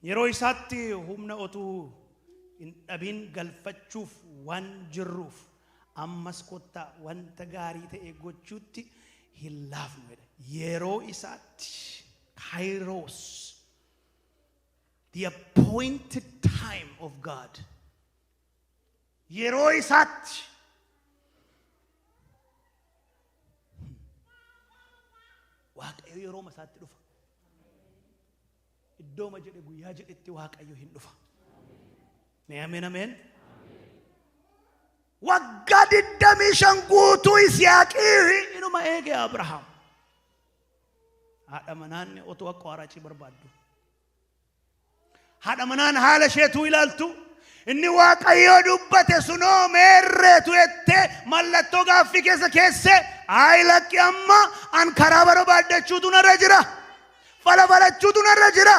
Yeroo isaatti humna otuu hin dhabin galfachuuf waan jirruuf ammas kottaa wanta gaarii ta'e gochuutti hin laafnu jedha. Yeroo isaatti kairos, the appointed time of God. Yeroo isaatti Waaqayyo yerooma isaatti dhufa. Iddooma jedhe guyyaa jedhetti Waaqayyo hin dhufa. Mee ameen ameen. Waggaa 25 guutuu Yisihaaqii inuma eege Abrahaam. Haadha manaan otoo akka waraacii barbaaddu. Haadha manaan haala isheetu ilaaltu. Inni Waaqayyoo dubbate sunoo meerreetu jettee mallattoo gaaffii keessa keesse. Ayi lakki amma an karaa barbaaddachuutu narra jira. Fala barachuutu narra jira.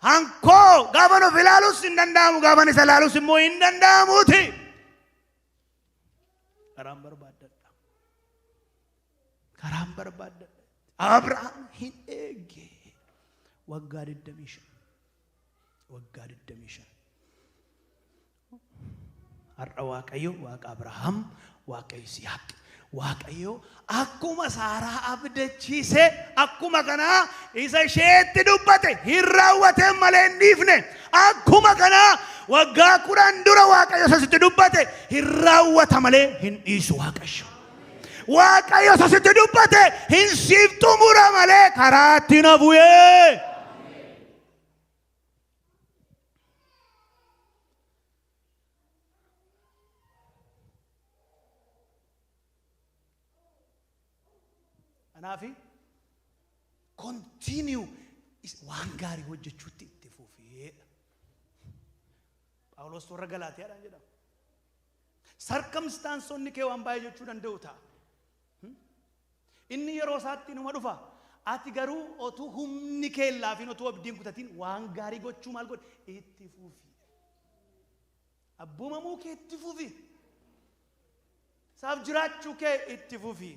Hankoo gaafan of ilaalus hin danda'amu gaafan isa ilaalus immoo hin danda'amuuti. Karaan barbaaddadha. Karaan barbaaddadha. Abrahaam hin eege. Waggaa 25. Waggaa 25. Har'a Waaqayyo Waaqa Abrahaam, Waaqa Yisihaaq. Waaqayyo akkuma Saaraa abdachiise akkuma kanaa isa isheetti dubbate hin raawwateen malee hin dhiifne. Akkuma kanaa waggaa 10 dura Waaqayyo isa sitti dubbate hin raawwata malee hin dhiisu Waaqayyo. Waaqayyo isa sitti dubbate hin siif xumura malee karaatti na bu'ee. Kanaaf continue Waan gaarii hojjechuutti itti fufeedha. Phaawulos warra Galaatiyaadhaan jedhama. Sarkamstaansonni kee waan baay'ee jechuu danda'u ta'a. Inni yeroo isaatti numa dhufa. Ati garuu otuu humni kee hin laafin, otuu abdiin kutatin waan gaarii gochuu maal godhi? Itti fufi. Abboomamuu kee itti fufi. Isaaf jiraachuu kee itti fufi.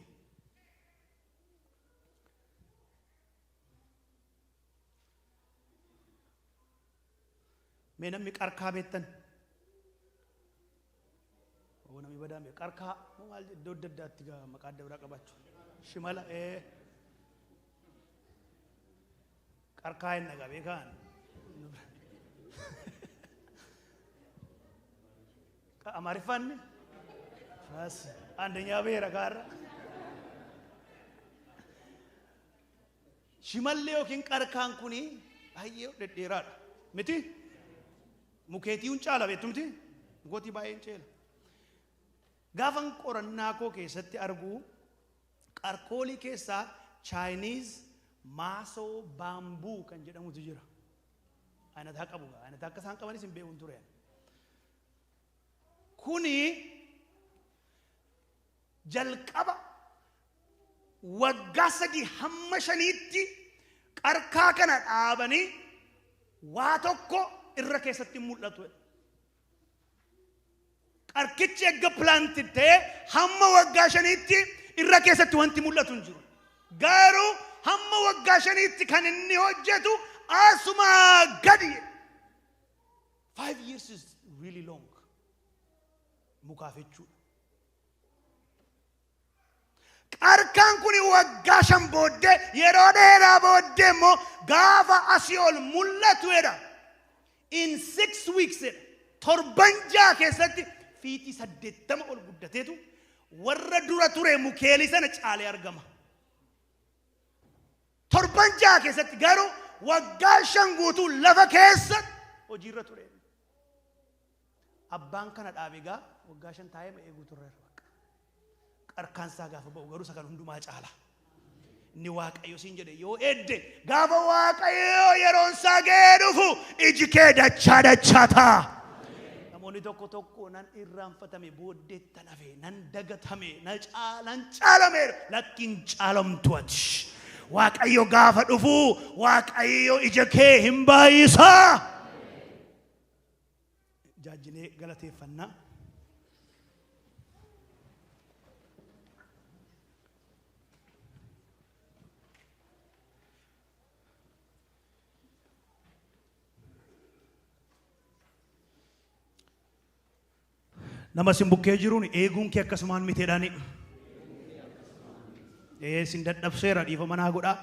Mee namni qarkaa beektan? Oo, namni badaa mee qarkaa moo maal iddoo adda addaatti gaa maqaa adda biraa qabaachuu. Shimala ee. Qarkaa hin dhagaa beekaan. Amaariffaan Bas አንደኛ beera kaarra. Shimalli yookiin qarkaan kuni baay'ee dhedheeraadha. Miti? Mukeetii hun caala beektu miti? Mukootii baay'een ceela. Gaafan qorannaa koo keessatti argu, qarkoolii keessaa Chinese maasoo bamboo kan jedhamutu jira. Ayinataa qabu. Ayinataa akka isaan qabanis hin beekuun ture. Kuni jalqaba waggaa 3 hamma 5tti qarkaa kana dhaabanii waa tokko irra keessatti mul'atu. Qarkichi erga plant ta'ee hamma waggaa 5tti irra keessatti wanti mul'atu hin jiru. Garuu hamma waggaa 5tti kan inni hojjetu asumaa gadi. 5 years is really long. Mukaaf jechuudha. Qarkaan kun waggaa 5 booddee, yeroo dheeraa booddee immoo gaafa asii ol mul'atu jedha. In 6 weeks jedha. Torban 6 keessatti fiitii 80 ol guddateetu warra dura ture mukeelii sana caalee argama. Torban 6 keessatti, garuu waggaa 5 guutuu lafa keessa hojiirra ture. Abbaan kana dhaabe egaa waggaa 5 taa'ee eeguu turreera bakka. Qarkaan isaa gaafa ba'u garuu isa kan hundumaa caala. Inni Waaqayyo siin jedhe, yoo eedde, gaafa Waaqayyo yeroon isaa ga'ee dhufu iji kee dachaa dachaa ta'a. Namoonni tokko tokko nan irraanfatame, booddeetti hafe, nan dagatame, na caalan caalameera. Lakkiin caalamtu ati. Waaqayyo gaafa dhufu Waaqayyo ija kee hin baay'isaa. Jaajjilee galateeffannaa. Nama sin bukkee jiruun eeguun kee akkasumaan miteedhaani. Ee, sin dadhabseera, dhiifama naa godhaa.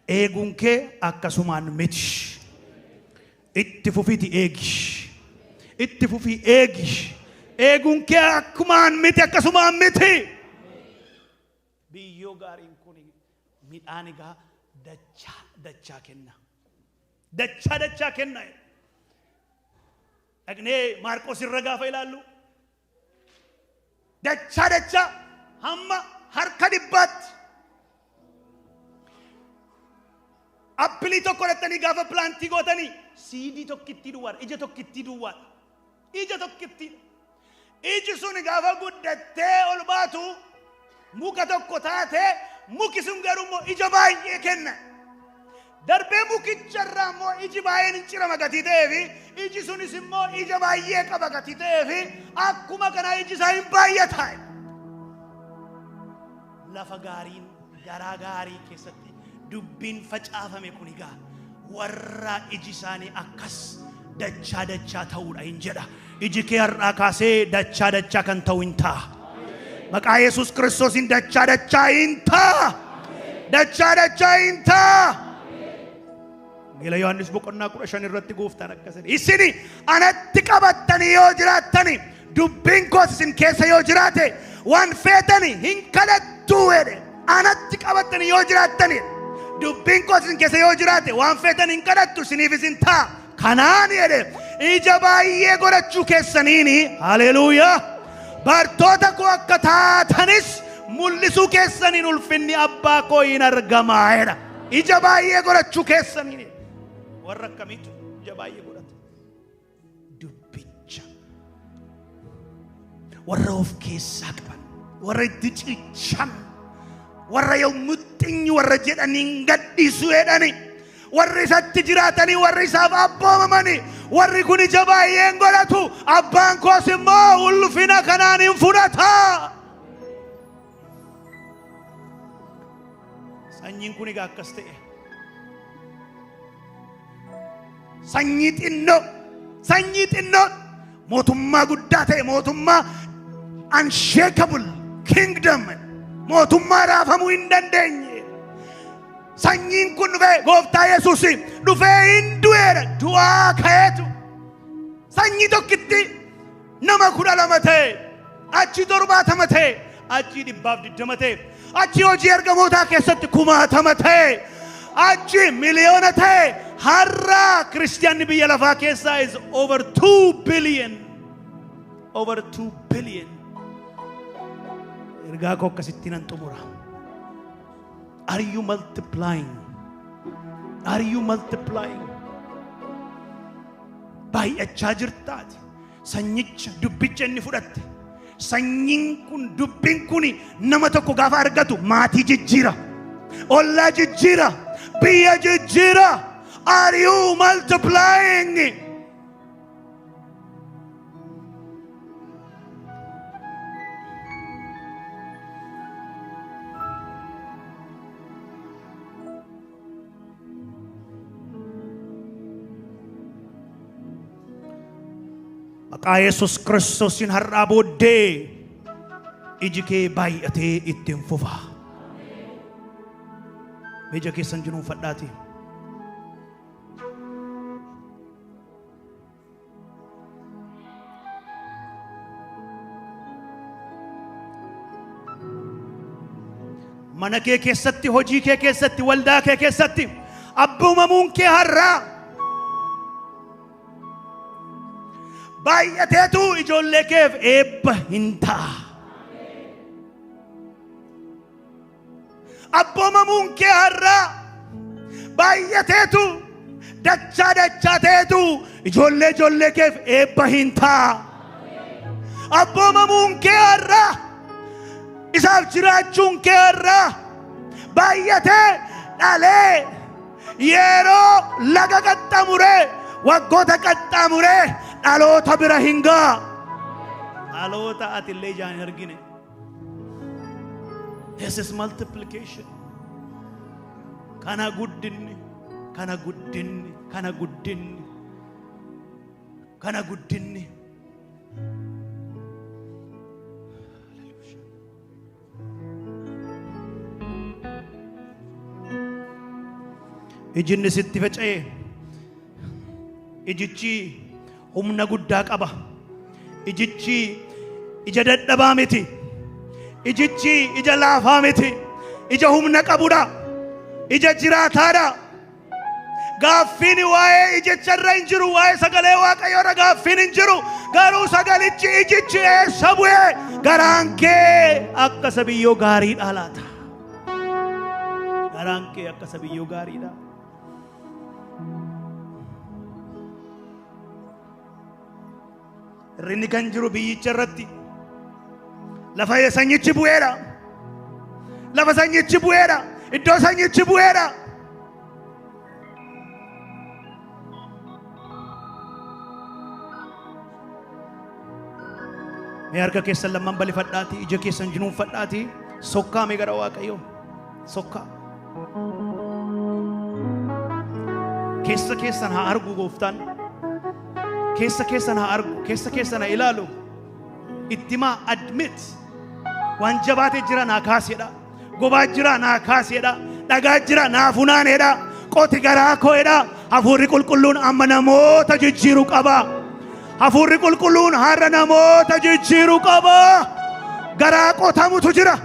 Eeguun kee akkasumaan miti. Itti fufiiti eegi. Itti fufii eegi. Eeguun kee akkumaan miti, akkasumaan miti. Biyyoo gaariin kun midhaan egaa dachaa dachaa kenna. Dachaa dachaa kenna. Dhaqnee Maarqos irra gaafa ilaallu, dachaa dachaa hamma harka dhibbaatti. Apple tokko dhattanii gaafa plant gootanii seed tokkittii duwwaadha. Ija tokkittii duwwaadha. Ija tokkittii. Iji sun gaafa guddattee ol baatu muka tokko taatee, muki sun garuu immoo ija baay'ee kenna. Darbee mukicha irraa immoo iji baay'een hin cirama gatii ta'eefi, iji sunis immoo ija baay'ee qaba gatii ta'eefi, akkuma kanaa iji isaa hin baay'ata. Lafa gaariin, garaa gaarii keessatti dubbiin facaafame kun egaa warra iji isaanii akkas dachaa dachaa ta'uudha hin jedha. Iji kee har'aa kaasee dachaa dachaa kan ta'u hin ta'a. Maqaa Yesuus Kiristoosiin dachaa dachaa hin ta'a. Dachaa dachaa hin ta'a. Wangeela Yohaannis boqonnaa 15 irratti gooftaan akkas jedhe. Isin anatti qabattanii yoo jiraattani, dubbiin koos isin keessa yoo jiraate, waan feetani hin kadhattuu jedhe. Anatti qabattanii yoo jiraattani, dubbiin koos isin keessa yoo jiraate, waan feetan hin kadhattu, isiniif isin ta'a. Kanaan jedhe ija baay'ee godhachuu keessaniini, haleluuyaa, bartoota koo akka taatanis mul'isuu keessaniin ulfinni abbaa koo hin argamaa jedha. Ija baay'ee godhachuu keessaniin. Warra akkamiitu ija baay'ee godhata? Dubbicha. Warra of keessaa qaban, warra itti cichan, warra yommuu xinyi warra jedhanii hin gadhiisu jedhani, warri isatti jiraatanii, warri isaaf abboomamani, warri kun ija baay'ee hin godhatu. Abbaan koos immoo ulfina kanaan hin fudhata. Sanyiin kun egaa akkas ta'e. Sanyii xinnoo, sanyii xinnoo mootummaa guddaa ta'e, mootummaa unshakable kingdom, mootummaa raafamuu hin dandeenye. Sanyiin kun dhufee, Gooftaa Yesuus dhufee hin du'eera, du'aa ka'eetu sanyii tokkitti nama 12 ta'e, achi 70 ta'e, achi 120 ta'e, achi hojii ergamootaa keessatti kumaatama ta'e, achi miliyoona ta'e. Har'a kiristiyaanni biyya lafaa keessaa is over 2 billion, over 2 billion. Ergaa koo akkasitti nan xumura. Are you multiplying? Are you multiplying? Baay'achaa jirtaati? Sanyicha, dubbicha inni fudhatte, sanyiin kun, dubbiin kun nama tokko gaafa argatu maatii jijjiira, ollaa jijjiira, biyya jijjiira. Are you multiplying? Maqaa Yesus Kiristoosiin har'aa booddee iji kee baay'atee ittiin fufa. Ija keessan jinuunfadhaati. Mana kee keessatti, hojii kee keessatti, waldaa kee keessatti abboomamuun kee har'aa baay'ateetu ijoollee keef eebba hin ta'a. Abboomamuun kee har'aa baay'ateetu dachaa dachaa ta'eetu ijoollee ijoollee keef eebba hin ta'a. Abboomamuun kee har'aa, isaaf jiraachuun kee har'aa baay'atee dhalee yeroo laga qaxxaamuree, waggoota qaxxaamuree dhaloota bira hin ga'a. Dhaloota ati illee ijaan hin argine. This is multiplication. Kana guddinni, kana guddinni, kana guddinni, kana guddinni. Ijinni sitti faca'e, ijichi humna guddaa qaba. Ijichi ija dadhabaa miti. Ijichi ija laafaa miti. Ija humna qabudha. Ija jiraataadha. Gaaffiin waa'ee ijicha irra hin jiru, waa'ee sagalee Waaqayyoo irra gaaffiin hin jiru. Garuu sagalichi, ijichi eessa bu'ee? Garaan kee akka isa biyyoo gaariidha laata? Garaan kee akka isa biyyoo gaariidha. Hir'inni kan jiru biyyicha irratti lafa sanyichi bu'eedha. Lafa sanyichi bu'eedha. Iddoo sanyichi bu'eedha. Mee harka keessan lamman balifadhaatii, ija keessan jinuunfadhaatii, sokkaa mee gara Waaqayyoo sokkaa. Keessa keessan haa argu Gooftaan. Keessa keessan haa argu, keessa keessan haa ilaalu. Ittimaa, admit. Waan jabaatee jira naa kaasedha. Gobaa jira naa kaasedha. Dhagaa jira naa funaanedha. Qoti garaa koo'edha. Hafuurri Qulqulluun amma namoota jijjiiruu qaba. Hafuurri Qulqulluun har'a namoota jijjiiruu qaba. Garaa qotamutu jira.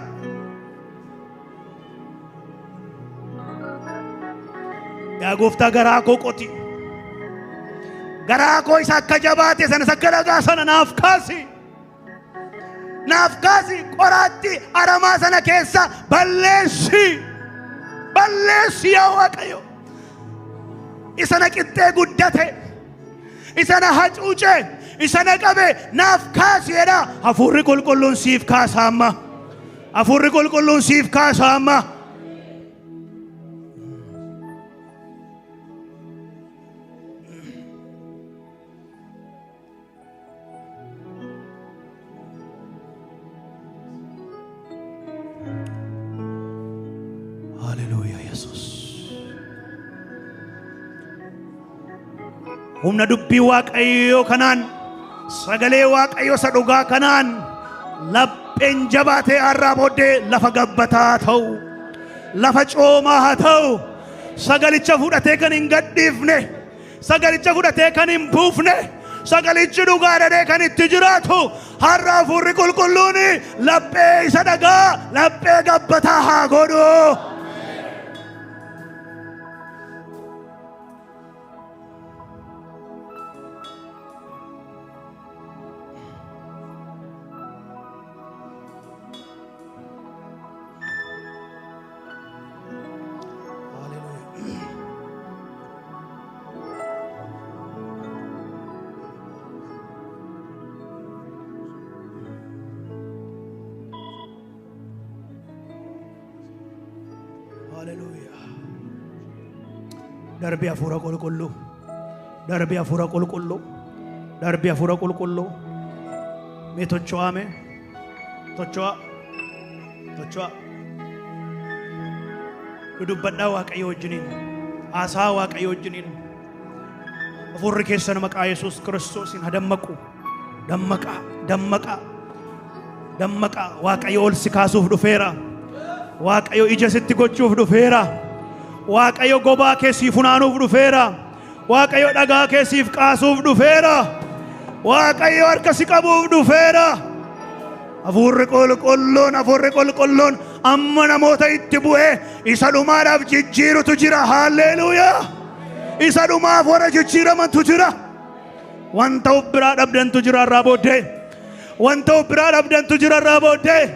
Yaa Gooftaa, garaa koo qoti. Garaa koo isa akka jabaate sana, isa akka dhagaa sana naaf kaasi. Naaf kaasi, qoraatti aramaa sana keessa balleessi. Balleessi, yaa Waaqayyo. Isa na qixxee guddate, isa na hacuuce, isa na qabe naaf kaasi jedha. Hafuurri qulqulluun siif kaasa amma. Hafuurri qulqulluun siif kaasa amma. Haleluuyaa Yesuus. Humna dubbii Waaqayyoo kanaan, sagalee Waaqayyoo isa dhugaa kanaan lapheen jabaatee har'aa booddee lafa gabbataa ta'u, lafa coomaa haa ta'u, sagalicha fudhatee kan hin gadhiifne, sagalicha fudhatee kan hin buufne, sagalichi dhugaa dhadhee kan itti jiraatu, har'a hafuurri qulqulluun laphee isa dhagaa laphee gabbataa haa godhu. Haleluuyaa. Darbii hafuura qulqulluu. Darbii hafuura qulqulluu. Darbii hafuura qulqulluu. Mee tocho'aa mee. Tocho'aa. Tocho'aa. Dudubbadhaa Waaqayyo wajjiniin. Haasaa Waaqayyo wajjiniin. Hafuurri keessan maqaa Yesuus Kiristoosiin haa dammaqu. Dammaqaa. Dammaqaa. Dammaqaa. Waaqayyo ol si kaasuuf dhufeera. Waaqayyo ija sitti gochuuf dhufeera. Waaqayyo gobaa kee sii funaanuuf dhufeera. Waaqayyo dhagaa kee siif kaasuuf dhufeera. Waaqayyo harka si qabuuf dhufeera. Hafuurri qulqulluun, hafuurri qulqulluun amma namoota itti bu'ee isa dhumaadhaaf jijjiirutu jira. Haalleluuyaa! Isa dhumaaf warra jijjiiramantu jira. Wanta of biraa dhabdantu jira irraa booddee. Wanta of biraa dhabdantu jira irraa booddee.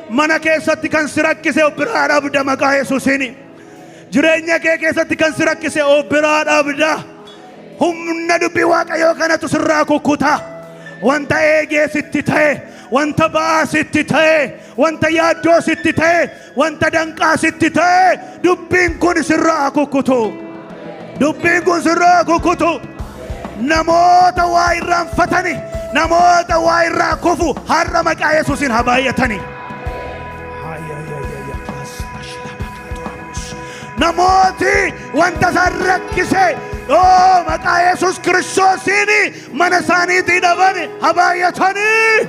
Mana keessatti kan si rakkise of biraa dhabda maqaa Yesuusiin. Jireenya kee keessatti kan si rakkise of biraa dhabda. Humna dubbii Waaqayyoo kanatu sirraa kukkuta. Wanta eegee sitti ta'e, wanta ba'aa sitti ta'e, wanta yaaddoo sitti ta'e, wanta danqaa sitti ta'e, dubbiin kun sirraa kukkutu. Dubbiin kun sirraa kukkutu. Namoota waa irraanfatani, namoota waa irraa kufu har'a maqaa Yesuusiin haa baay'atani. Namooti wanta isaan rakkise oo maqaa Yesuus Kiristoosiin mana isaaniitii dhaban haa baay'atanii.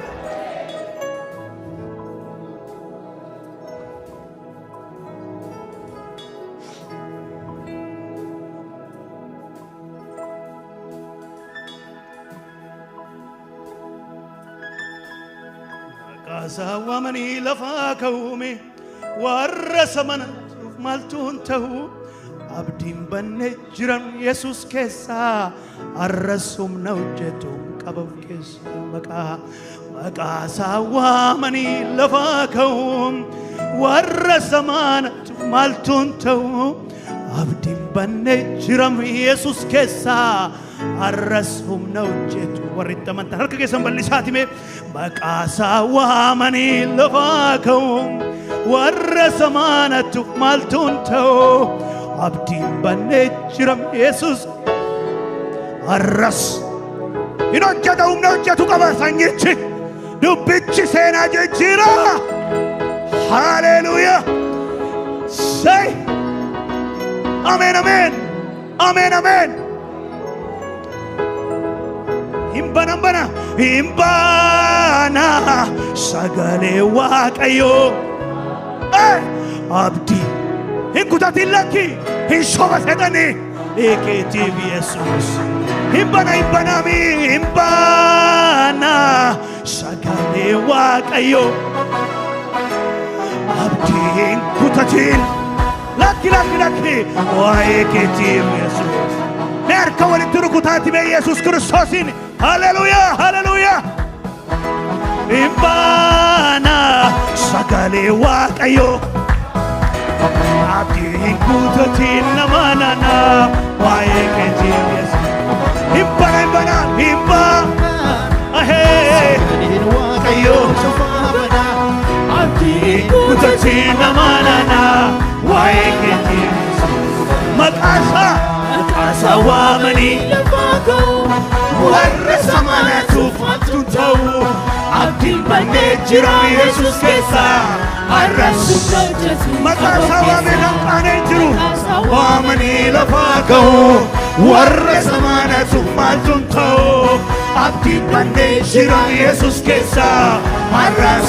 Maqaa isaa waamanii lafaa ka'uume warra samanatuuf maaltu hin ta'u, abdiin banne jiran Yesuus keessaa, har'as humna hojjetu qaba of keessaa. Maqaa isaa waamanii lafaa ka'uun warra samaanatu maaltu hin ta'u, abdiin banne jiran Yesuus keessaa, har'as humna hojjetu. Warri itti amantan harka keessan bal'isaati mee. Maqaa isaa waamanii lafaa ka'uun warra samaanatu maaltu hin ta'u, abdiin banne jiram Yesuus har'as hin hojjeta, humna hojjetu qaba sanyichi, dubbichi seenaa jijjiira. Haleluuyaa! Say ameen, ameen, ameen, ameen. Hin bana, bana, hin bana sagalee Waaqayyoo. Abdii hin kutatin, lakki hin soba sedhanii keetiif Yesuus hin bana, hin banami, hin bana sagalee Waaqayyoo. Abdii hin kutatin, lakki, lakki, lakki, waa'ee keetiif Yesuus. Mee harka walitti rukutaati mee Yesuus Kiristoosiin. Haleluuyaa, haleluuyaa. Hin baana sagalee Waaqayyoo. Abdii hin kutatin nama nana, waa'ee keetiif Yesuus. Hin bana, hin bana, hin bana. Ahee. Sagaleen Waaqayyoo cufaa banaa. Abdii kutatin nama nana, waa'ee keetiif Yesuus. Maqaasaa, maqaasaa waamanii Lafaa ka'u. Warra samanatuuf maaltu ta'u? Abdiin bannee jira Yesuus keessa har'as. Maqaa isaa waamee kan qaanee jiru. Waamanii lafaa ka'u. Warra samanatuuf maaltu ta'u? Abdiin bannee jira Yesuus keessa har'as.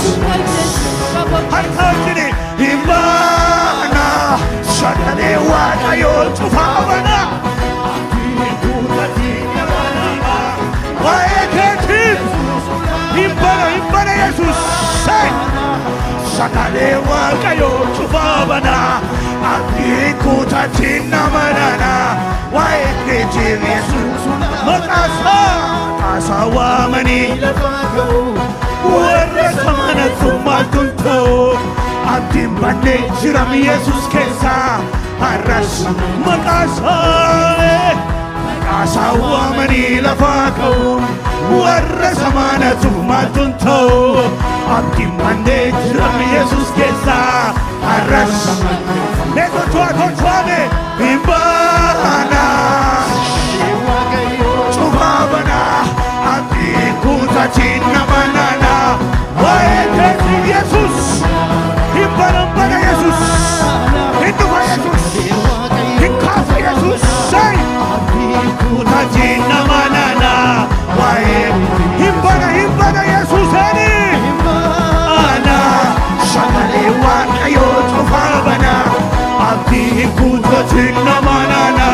Harka wajjini hin baana, sagalee Waaqayyoo cufaa bana. Abdiin kutatiin nama nana. Waa'ee keetiif hin bana, hin bana Yesuus. Sagalee Waaqayyoo cufaa bana. Abdiin kutatiin nama nana. Waa'ee keetiif Yesuus. Maqaasaa, maqaasaa waamanii Lafaa ka'u. Warra samanatu maaltu ta'u? Abdiin bannee jiram Yesuus keessa har'as. Maqaasaa, maqaasaa waamanii lafaa ka'u. Warra samanatu maaltu ta'u? Abdiin bannee jiram Yesuus keessa har'as. Mee tocho'aa, tocho'ame hin baana. Sagaleen Waaqayyoo Cufaa banaa, abdii kutatiin nama nana. Waa'ee keetiif Yesuus hin bana, hin bana Yesuus, hin dhufa Yesuus, hin kaasa Yesuus. Kutatiin nama nana, waa'ee hin bana, hin bana Yesuuseeni ana. Sagalee Waaqayyoo cufaa banaa, abdii kutatiin nama nana.